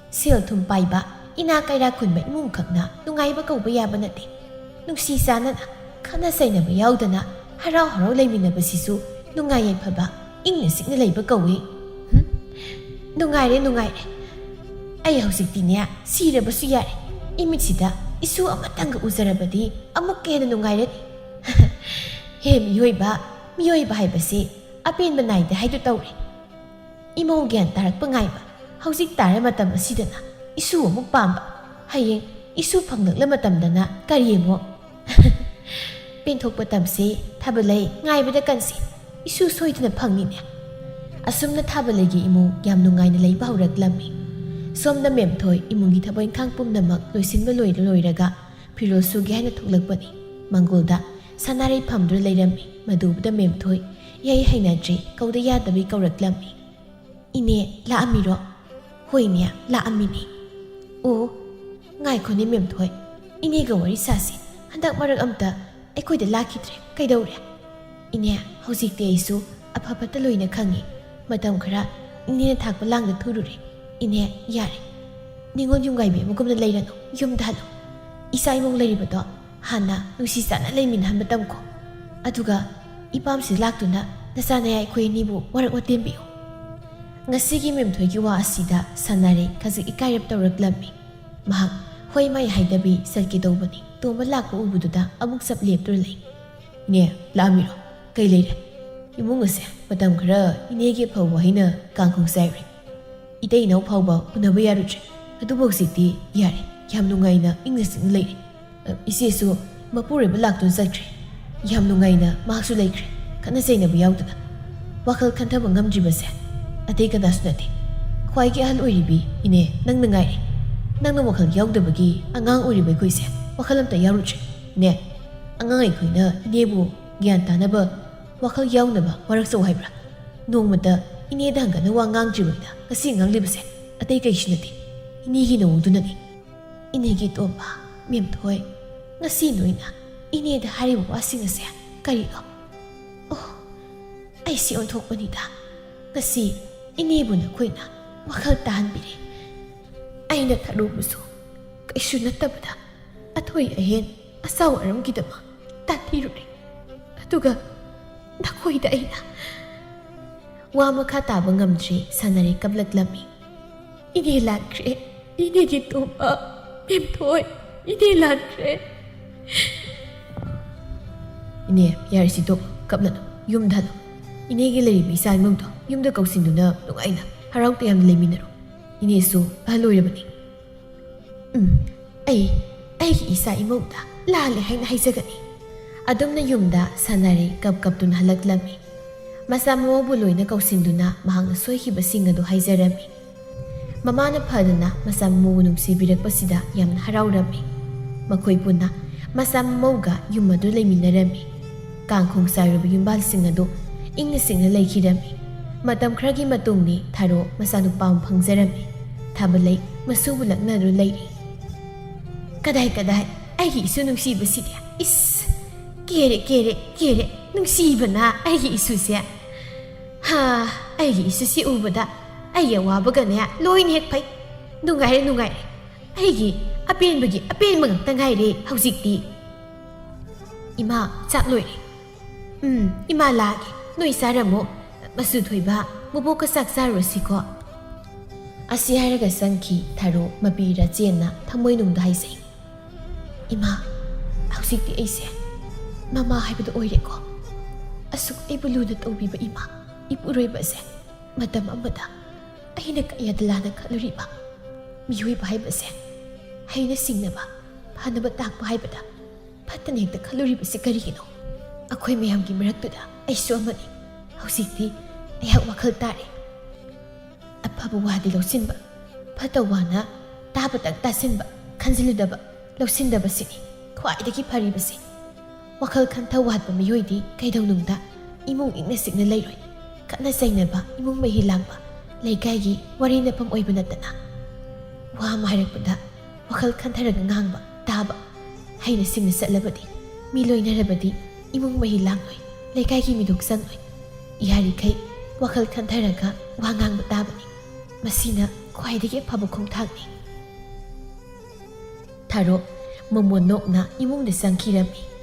ꯁꯦꯜ ꯊꯨꯝ ꯄꯥꯏꯕ, ꯏꯅꯥ ꯀꯩꯔꯥꯛ ꯈꯨꯟꯕ ꯏꯃꯨꯡ ꯈꯛꯅ ꯅꯨꯡꯉꯥꯏꯕ ꯀꯧꯕ ꯌꯥꯕ ꯅꯠꯇꯦ꯫ ꯅꯨꯡꯁꯤ ꯆꯥꯟꯅꯅ, ꯈꯠꯅ ꯆꯩꯅꯕ ꯌꯥꯎꯗꯅ ꯍꯔꯥꯎ ꯍꯔꯥꯎ ꯂꯩꯃꯤꯟꯅꯕꯁꯤꯁꯨ ꯅꯨꯡꯉꯥꯏ ꯌꯥꯏꯐꯕ, ꯏꯪꯅ ꯆꯤꯛꯅ ꯂꯩꯕ ꯀꯧꯏ꯫ ꯍꯨꯝ? ꯅꯨꯡꯉꯥꯏꯔꯦ, ꯅꯨꯡꯉꯥꯏꯔꯦ꯫ ꯑꯩ ꯍꯧꯖꯤꯛꯇꯤꯅꯦ, ꯁꯤꯔꯕꯁꯨ ꯌꯥꯔꯦ꯫ ꯏꯃꯤꯠꯁꯤꯗ ꯏꯁꯨ ꯑꯃꯇꯪꯒ ꯎꯖꯔꯕꯗꯤ ꯑꯃꯨꯛꯀ ꯍꯦꯟꯅ ꯅꯨꯡꯉꯥꯏꯔꯅꯤ꯫ ꯍꯦ ꯃꯤꯑꯣꯏꯕ, ꯃꯤꯑꯣꯏꯕ ꯍꯥꯏꯕꯁꯤ ꯑꯄꯦꯟꯕ ꯅꯥꯏꯗꯦ ꯍꯥꯏꯗꯨ ꯇꯧꯔꯦ꯫ ꯏꯃꯧ ꯒ꯭ꯌꯥꯟ ꯇꯥꯔꯛꯄ ꯉꯥꯏꯕ, ꯍꯧꯖꯤꯛ ꯇꯥꯔ ꯃꯇꯝ ꯑꯁꯤꯗꯅ ꯏꯁꯨ ꯑꯃꯨꯛ ꯄꯥꯝꯕ, ꯍꯌꯦꯡ ꯏꯁꯨ ꯐꯪꯂꯛꯂ ꯃꯇꯝꯗꯅ ꯀꯔꯤ ꯑꯃꯨꯛ? ꯄꯦꯟꯊꯣꯛꯄ ꯇꯝꯁꯤ, ꯊꯥꯕꯂꯩ, ꯉꯥꯏꯕꯗ ꯀꯟꯁꯤ, ꯏꯁꯨ ꯁꯣꯏꯗꯅ ꯐꯪꯅꯤꯅꯦ꯫ ꯑꯁꯨꯝꯅ ꯊꯥꯕꯂꯩꯒꯤ ꯏꯃꯨꯡ ꯌꯥꯝ ꯅꯨꯡꯉꯥꯏꯅ ꯂꯩꯕ ꯍꯧꯔꯛꯂꯝꯃꯤ꯫ ꯁꯣꯝꯗ ꯃꯦꯝꯊꯣꯏ ꯏꯃꯨꯡꯒꯤ ꯊꯕꯛ ꯏꯪꯈꯥꯡ ꯄꯨꯝꯅꯃꯛ ꯂꯣꯏꯁꯤꯟꯕ ꯂꯣꯏꯔ ꯂꯣꯏꯔꯒ ꯐꯤꯔꯣꯜ ꯁꯨꯒꯦ ꯍꯥꯏꯅ ꯊꯣꯛꯂꯛꯄꯅꯤ꯫ ꯃꯪꯒꯣꯜꯗ ꯁꯅꯥꯔꯩ ꯐꯝꯗꯨꯅ ꯂꯩꯔꯝꯃꯤ꯫ ꯃꯗꯨ ꯎꯕꯗ ꯃꯦꯝꯊꯣꯏ ꯏꯍꯩ ꯍꯩꯅꯗ꯭ꯔꯤ, ꯀꯧꯗ ꯌꯥꯗꯕꯩ ꯀꯧꯔꯛꯂꯝꯃꯤ꯫ "ꯏꯅꯦ, ꯂꯥꯛꯑꯝꯃꯤꯔꯣ?" "ꯍꯣꯏꯅꯦ, ꯂꯥꯛꯑꯝꯃꯤꯅꯦ꯫" "ꯑꯣ, ꯉꯥꯏꯈꯣꯅꯦ ꯃꯦꯝꯊꯣꯏ, ꯏꯅꯦꯒ ꯋꯥꯔꯤ ꯁꯥꯁꯤ꯫ ꯍꯟꯗꯛ ꯃꯔꯛ ꯑꯝꯇ ꯑꯩꯈꯣꯏꯗ ꯂꯥꯛꯈꯤꯗ꯭ꯔꯦ꯫ ꯀꯩꯗꯧꯔꯦ?" "ꯏꯅꯦ, ꯍꯧꯖꯤꯛꯇꯤ ꯑꯩꯁꯨ ꯑꯐ ꯐꯠꯇ ꯂꯣꯏꯅ ꯈꯪꯉꯤ꯫ ꯃꯇꯝ ꯈꯔ ꯏꯅꯦꯅ ꯊꯥꯛꯄ ꯂꯥꯡꯗ ꯊꯨꯔꯨꯔꯦ꯫ ꯏꯅꯦ, ꯌꯥꯔꯦ꯫ ꯅꯤꯉꯣꯜ ꯌꯨꯝꯒꯥꯏꯕꯤ ꯑꯃꯒꯨꯝꯅ ꯂꯩꯔꯅꯨ꯫ ꯌꯨꯝꯗ ꯍꯜꯂꯨ꯫ ꯏꯆꯥ ꯏꯃꯧ ꯂꯩꯔꯤꯕꯗꯣ ꯍꯥꯟꯅ ꯅꯨꯡꯁꯤ ꯆꯥꯟꯅ ꯂꯩꯃꯤꯟꯅꯍꯟꯕ ꯇꯝꯈꯣ꯫ ꯑꯗꯨꯒ ꯏꯄꯥꯝꯁꯤꯗ ꯂꯥꯛꯇꯨꯅ ꯅꯆꯥ ꯅꯌꯥ ꯑꯩꯈꯣꯏ ꯑꯅꯤꯕꯨ ꯋꯥꯔꯛ ꯋꯥꯇꯦꯝꯕꯤꯌꯨ꯫" ꯉꯁꯤꯒꯤ ꯃꯦꯝꯊꯣꯏꯒꯤ ꯋꯥ ꯑꯁꯤꯗ ꯁꯅꯥꯔꯩ ꯈꯖꯤꯛ ꯏꯀꯥꯏꯔꯞ ꯇꯧꯔꯛꯂꯝꯃꯤ꯫ ꯃꯍꯥꯛ ꯍꯣꯏ ꯃꯥꯏ ꯍꯥꯏꯗꯕꯤ ꯆꯠꯀꯦ ꯇꯧꯕꯅꯤ꯫ ꯇꯣꯝꯕ ꯂꯥꯛꯄ ꯎꯕꯗꯨꯗ ꯑꯃꯨꯛ ꯆꯞ ꯂꯦꯞꯇꯨꯅ ꯂꯩ꯫ "ꯏꯅꯦ, ꯂꯥꯛꯑꯝꯃꯤꯔꯣ? ꯀꯩ ꯂꯩꯔꯦ?" "ꯏꯃꯨꯡ ꯑꯁꯦ ꯃꯇꯝ ꯈꯔ ꯏꯅꯦꯒꯤ ꯑꯐꯕ ꯋꯥꯍꯩꯅ ꯀꯥꯡꯈꯣꯡ ꯆꯥꯏꯔꯦ꯫ ꯏꯇꯩ ꯏꯅꯥꯎ ꯐꯥꯎꯕ ꯎꯅꯕ ꯌꯥꯔꯨꯗ꯭ꯔꯦ꯫ ꯑꯗꯨꯕꯨ ꯍꯧꯖꯤꯛꯇꯤ ꯌꯥꯔꯦ꯫ ꯌꯥꯝ ꯅꯨꯡꯉꯥꯏꯅ ꯏꯪꯅ ꯆꯤꯛꯅ ꯂꯩꯔꯦ꯫ ꯏꯆꯦꯁꯨ ꯃꯄꯨꯔꯣꯏꯕ ꯂꯥꯛꯇꯨꯅ ꯆꯠꯈ꯭ꯔꯦ꯫ ꯌꯥꯝ ꯅꯨꯡꯉꯥꯏꯅ ꯃꯍꯥꯛꯁꯨ ꯂꯩꯈ꯭ꯔꯦ, ꯈꯠꯅ ꯆꯩꯅꯕ ꯌꯥꯎꯗꯅ꯫" "ꯋꯥꯈꯜ ꯈꯟꯊꯕ ꯉꯝꯗ꯭ꯔꯤꯕꯁꯦ ꯑꯇꯩ ꯀꯅꯥꯁꯨ ꯅꯠꯇꯦ, ꯈ꯭ꯋꯥꯏꯒꯤ ꯑꯍꯜ ꯑꯣꯏꯔꯤꯕꯤ ꯏꯅꯦ ꯅꯪꯅ ꯉꯥꯏꯔꯦ꯫ ꯅꯪꯅ ꯋꯥꯈꯜ ꯌꯥꯎꯗꯕꯒꯤ ꯑꯉꯥꯡ ꯑꯣꯏꯔꯤꯕ ꯑꯩꯈꯣꯏꯁꯦ ꯋꯥꯈꯜ ꯑꯝꯇ ꯌꯥꯎꯔꯨꯗ꯭ꯔꯦ꯫ ꯏꯅꯦ, ꯑꯉꯥꯡ ꯑꯩꯈꯣꯏꯅ ꯏꯅꯦꯕꯨ ꯒ꯭ꯌꯥꯟ ꯇꯥꯅꯕ, ꯋꯥꯈꯜ ꯌꯥꯎꯅꯕ ꯋꯥꯔꯛꯆꯧ ꯍꯥꯏꯕ꯭ꯔꯥ? ꯅꯣꯡꯃꯇ ꯏꯅꯦꯗ ꯍꯪꯒꯠꯅ ꯋꯥ ꯉꯥꯡꯗ꯭ꯔꯤꯕꯅꯤꯅ ꯉꯁꯤ ꯉꯥꯡꯂꯤꯕꯁꯦ ꯑꯇꯩ ꯀꯩꯁꯨ ꯅꯠꯇꯦ, ꯏꯅꯦꯒꯤ ꯅꯑꯣꯡꯗꯨꯅꯅꯤ꯫" "ꯏꯅꯦꯒꯤ ꯇꯣꯝꯕ, ꯃꯦꯝꯊꯣꯏ, ꯉꯁꯤ ꯅꯣꯏꯅ ꯏꯅꯦꯗ ꯍꯥꯏꯔꯤꯕ ꯋꯥꯁꯤꯡ ꯑꯁꯦ ꯀꯔꯤꯅꯣ? ꯑꯣ, ꯑꯩꯁꯤ ꯑꯣꯟꯊꯣꯛꯄꯅꯤꯗ꯫ ꯉꯁꯤ ꯏꯅꯦꯕꯨ ꯅꯈꯣꯏꯅ ꯋꯥꯈꯜ ꯇꯥꯍꯟꯕꯤꯔꯦ꯫ ꯑꯩꯅ ꯈꯜꯂꯨꯕꯁꯨ ꯀꯩꯁꯨ ꯅꯠꯇꯕꯗ ꯑꯊꯣꯏ ꯑꯍꯦꯟ ꯑꯆꯥꯎ ꯑꯔꯝꯒꯤꯗꯃꯛ ꯇꯥꯊꯤꯔꯨꯔꯦ꯫ ꯑꯗꯨꯒ ꯅꯈꯣꯏꯗ ꯑꯩꯅ..." ꯋꯥ ꯃꯈꯥ ꯇꯥꯕ ꯉꯝꯗ꯭ꯔꯦ꯫ ꯁꯥꯟꯅꯔꯦ ꯀꯞꯂꯛꯂꯝꯃꯤ꯫ "ꯏꯅꯦ ꯂꯥꯟꯈ꯭ꯔꯦ, ꯏꯅꯦꯒꯤ ꯇꯣꯝꯕ, ꯃꯦꯝꯊꯣꯏ, ꯏꯅꯦ ꯂꯥꯟꯈ꯭ꯔꯦ꯫" "ꯏꯅꯦ, ꯌꯥꯔꯦ, ꯁꯤ ꯇꯣꯛ, ꯀꯞꯂꯅꯨ, ꯌꯨꯝꯗ ꯍꯜꯂꯣ꯫ ꯏꯅꯦꯒꯤ ꯂꯩꯔꯤꯕ ꯏꯆꯥ ꯏꯃꯧꯗꯣ ꯌꯨꯝꯗ ꯀꯧꯁꯤꯟꯗꯨꯅ ꯅꯨꯡꯉꯥꯏꯅ ꯍꯔꯥꯎ ꯇꯌꯥꯝꯅ ꯂꯩꯃꯤꯟꯅꯔꯣ꯫ ꯏꯅꯦꯁꯨ ꯑꯍꯜ ꯑꯣꯏꯔꯕꯅꯤ꯫" "ꯎꯝ, ꯑꯩ ꯑꯩꯒꯤ ꯏꯆꯥ ꯏꯃꯧꯗ ꯂꯥꯜꯂꯦ ꯍꯥꯏꯅ ꯍꯥꯏꯖꯒꯅꯤ꯫" ꯑꯗꯨꯝꯅ ꯌꯨꯝꯗ ꯁꯥꯟꯅꯔꯦ ꯀꯞ ꯀꯞꯇꯨꯅ ꯍꯜꯂꯛꯂꯝꯃꯤ꯫ ꯃꯆꯥ ꯃꯃꯧꯕꯨ ꯂꯣꯏꯅ ꯀꯧꯁꯤꯟꯗꯨꯅ ꯃꯍꯥꯛꯅ ꯁꯣꯏꯈꯤꯕꯁꯤꯡ ꯑꯗꯨ ꯍꯥꯏꯖꯔꯝꯃꯤ꯫ ꯃꯃꯥꯅ ꯐꯗꯅ ꯃꯆꯥ ꯃꯃꯧꯕꯨ ꯅꯨꯡꯁꯤꯕꯤꯔꯛꯄꯁꯤꯗ ꯌꯥꯝꯅ ꯍꯔꯥꯎꯔꯝꯃꯤ꯫ ꯃꯈꯣꯏ ꯄꯨꯟꯅ ꯃꯆꯥ ꯃꯃꯧꯒ ꯌꯨꯝ ꯑꯗꯨ ꯂꯩꯃꯤꯟꯅꯔꯝꯃꯤ꯫ ꯀꯥꯡꯈꯣꯡ ꯆꯥꯏꯔꯕ ꯌꯨꯝꯕꯥꯜꯁꯤꯡ ꯑꯗꯨ ꯏꯪꯅ ꯆꯤꯛꯅ ꯂꯩꯈꯤꯔꯝꯃꯤ꯫ ꯃꯇꯝ ꯈꯔꯒꯤ ꯃꯇꯨꯡꯗꯤ ꯊꯥꯔꯣ ꯃꯆꯥꯅꯨꯄꯥ ꯑꯃ ꯐꯪꯖꯔꯝꯃꯤ꯫ ꯊꯥꯕꯂꯩ ꯃꯁꯨꯕꯨ ꯂꯛꯅꯗꯨꯅ ꯂꯩꯔꯤ꯫ "ꯀꯗꯥꯏ, ꯀꯗꯥꯏ, ꯑꯩꯒꯤ ꯏꯁꯨ ꯅꯨꯡꯁꯤꯕꯁꯤꯗꯤ! ꯏꯁ! ꯀꯦꯔꯦ, ꯀꯦꯔꯦ, ꯀꯦꯔꯦ, ꯅꯨꯡꯁꯤꯕꯅ ꯑꯩꯒꯤ ꯏꯁꯨꯁꯦ! ꯍꯥ, ꯑꯩꯒꯤ ꯏꯁꯨꯁꯤ ꯎꯕꯗ ꯑꯩꯒꯤ ꯑꯋꯥꯕꯒꯅꯦ ꯂꯣꯏꯅ ꯍꯦꯛ ꯐꯩ꯫ ꯅꯨꯡꯉꯥꯏꯔꯦ, ꯅꯨꯡꯉꯥꯏꯔꯦ꯫ ꯑꯩꯒꯤ ꯑꯄꯦꯟꯕꯒꯤ ꯑꯄꯦꯟꯕ ꯉꯥꯛꯇ ꯉꯥꯏꯔꯦ ꯍꯧꯖꯤꯛꯇꯤ꯫ ꯏꯃꯥ, ꯆꯥꯛ ꯂꯣꯏꯔꯦ꯫ ꯎꯝ, ꯏꯃꯥ ꯂꯥꯛꯑꯒꯦ꯫ ꯅꯣꯏ ꯆꯥꯔꯝꯃꯣ꯫ ꯃꯆꯨ ꯊꯣꯏꯕ, ꯕꯣꯕꯣꯛꯀ ꯆꯥꯛ ꯆꯥꯔꯨꯔꯁꯤꯀꯣ?" ꯑꯁꯤ ꯍꯥꯏꯔꯒ ꯆꯪꯈꯤ ꯊꯥꯔꯣ ꯃꯄꯤꯔꯥ ꯆꯦꯟꯅ ꯊꯃꯣꯏꯅꯨꯡꯗ ꯍꯥꯏꯖꯩ꯫ "ꯏꯃꯥ, ꯍꯧꯖꯤꯛꯇꯤ ꯑꯩꯁꯦ ꯃꯃꯥ ꯍꯥꯏꯕꯗꯨ ꯑꯣꯏꯔꯦꯀꯣ꯫ ꯑꯁꯨꯛ ꯑꯩꯕꯨ ꯂꯨꯅ ꯇꯧꯕꯤꯕ ꯏꯃꯥ, ꯏꯄꯨꯔꯣꯏꯕꯁꯦ ꯃꯇꯝ ꯑꯃꯗ ꯑꯩꯅ ꯀꯌꯥꯗ ꯂꯥꯟꯅ ꯈꯜꯂꯨꯔꯤꯕ꯫ ꯃꯤꯑꯣꯏꯕ ꯍꯥꯏꯕꯁꯦ ꯍꯩꯅ ꯁꯤꯡꯅꯕ, ꯐꯅꯕ ꯇꯥꯛꯄ ꯍꯥꯏꯕꯗ ꯐꯠꯇꯅ ꯍꯦꯛꯇ ꯈꯜꯂꯨꯔꯤꯕꯁꯤ ꯀꯔꯤꯒꯤꯅꯣ? ꯑꯩꯈꯣꯏ ꯃꯌꯥꯝꯒꯤ ꯃꯔꯛꯇꯨꯗ ꯑꯩꯁꯨ ꯑꯃꯅꯤ꯫ ꯍꯧꯖꯤꯛꯇꯤ ꯑꯩꯍꯥꯛ ꯋꯥꯈꯜ ꯇꯥꯔꯦ꯫ ꯑꯐꯕ ꯋꯥꯗꯤ ꯂꯧꯁꯤꯟꯕ, ꯐꯠꯇꯕ ꯋꯥꯅ ꯇꯥꯕꯇꯪ ꯇꯥꯁꯤꯟꯕ, ꯈꯟꯖꯤꯜꯂꯨꯗꯕ, ꯂꯧꯁꯤꯟꯗꯕꯁꯤꯅꯤ ꯈ꯭ꯋꯥꯏꯗꯒꯤ ꯐꯔꯤꯕꯁꯤ꯫ ꯋꯥꯈꯜ ꯈꯟꯊ ꯋꯥꯠꯄ ꯃꯤꯑꯣꯏꯗꯤ ꯀꯩꯗꯧꯅꯨꯡꯗ ꯏꯃꯨꯡ ꯏꯪꯅ ꯆꯤꯛꯅ ꯂꯩꯔꯣꯏ꯫ ꯈꯠꯅ ꯆꯩꯅꯕ, ꯏꯃꯨꯡ ꯃꯍꯤ ꯂꯥꯡꯕ, ꯂꯩꯀꯥꯏꯒꯤ ꯋꯥꯔꯦꯡꯅꯐꯝ ꯑꯣꯏꯕ ꯅꯠꯇꯅ꯫ ꯋꯥ ꯑꯃ ꯍꯥꯏꯔꯛꯄꯗ ꯋꯥꯈꯜ ꯈꯟꯊꯔꯒ ꯉꯥꯡꯕ, ꯇꯥꯕ, ꯍꯩꯅ ꯁꯤꯡꯅ ꯆꯠꯂꯕꯗꯤ, ꯃꯤ ꯂꯣꯏꯅꯔꯕꯗꯤ ꯏꯃꯨꯡ ꯃꯍꯤ ꯂꯥꯡꯂꯣꯏ, ꯂꯩꯀꯥꯏꯒꯤ ꯃꯤꯗꯣꯛ ꯆꯪꯂꯣꯏ꯫ ꯌꯥꯔꯤꯈꯩ ꯋꯥꯈꯜ ꯈꯟꯊꯔꯒ ꯋꯥ ꯉꯥꯡꯕ ꯇꯥꯕꯅꯤ꯫ ꯃꯁꯤꯅ ꯈ꯭ꯋꯥꯏꯗꯒꯤ ꯑꯐꯕ ꯈꯣꯡꯊꯥꯡꯅꯤ꯫" ꯊꯥꯔꯣ ꯃꯃꯣꯟ ꯅꯣꯛꯅ ꯏꯃꯨꯡꯗ ꯆꯪꯈꯤꯔꯝꯃꯤ꯫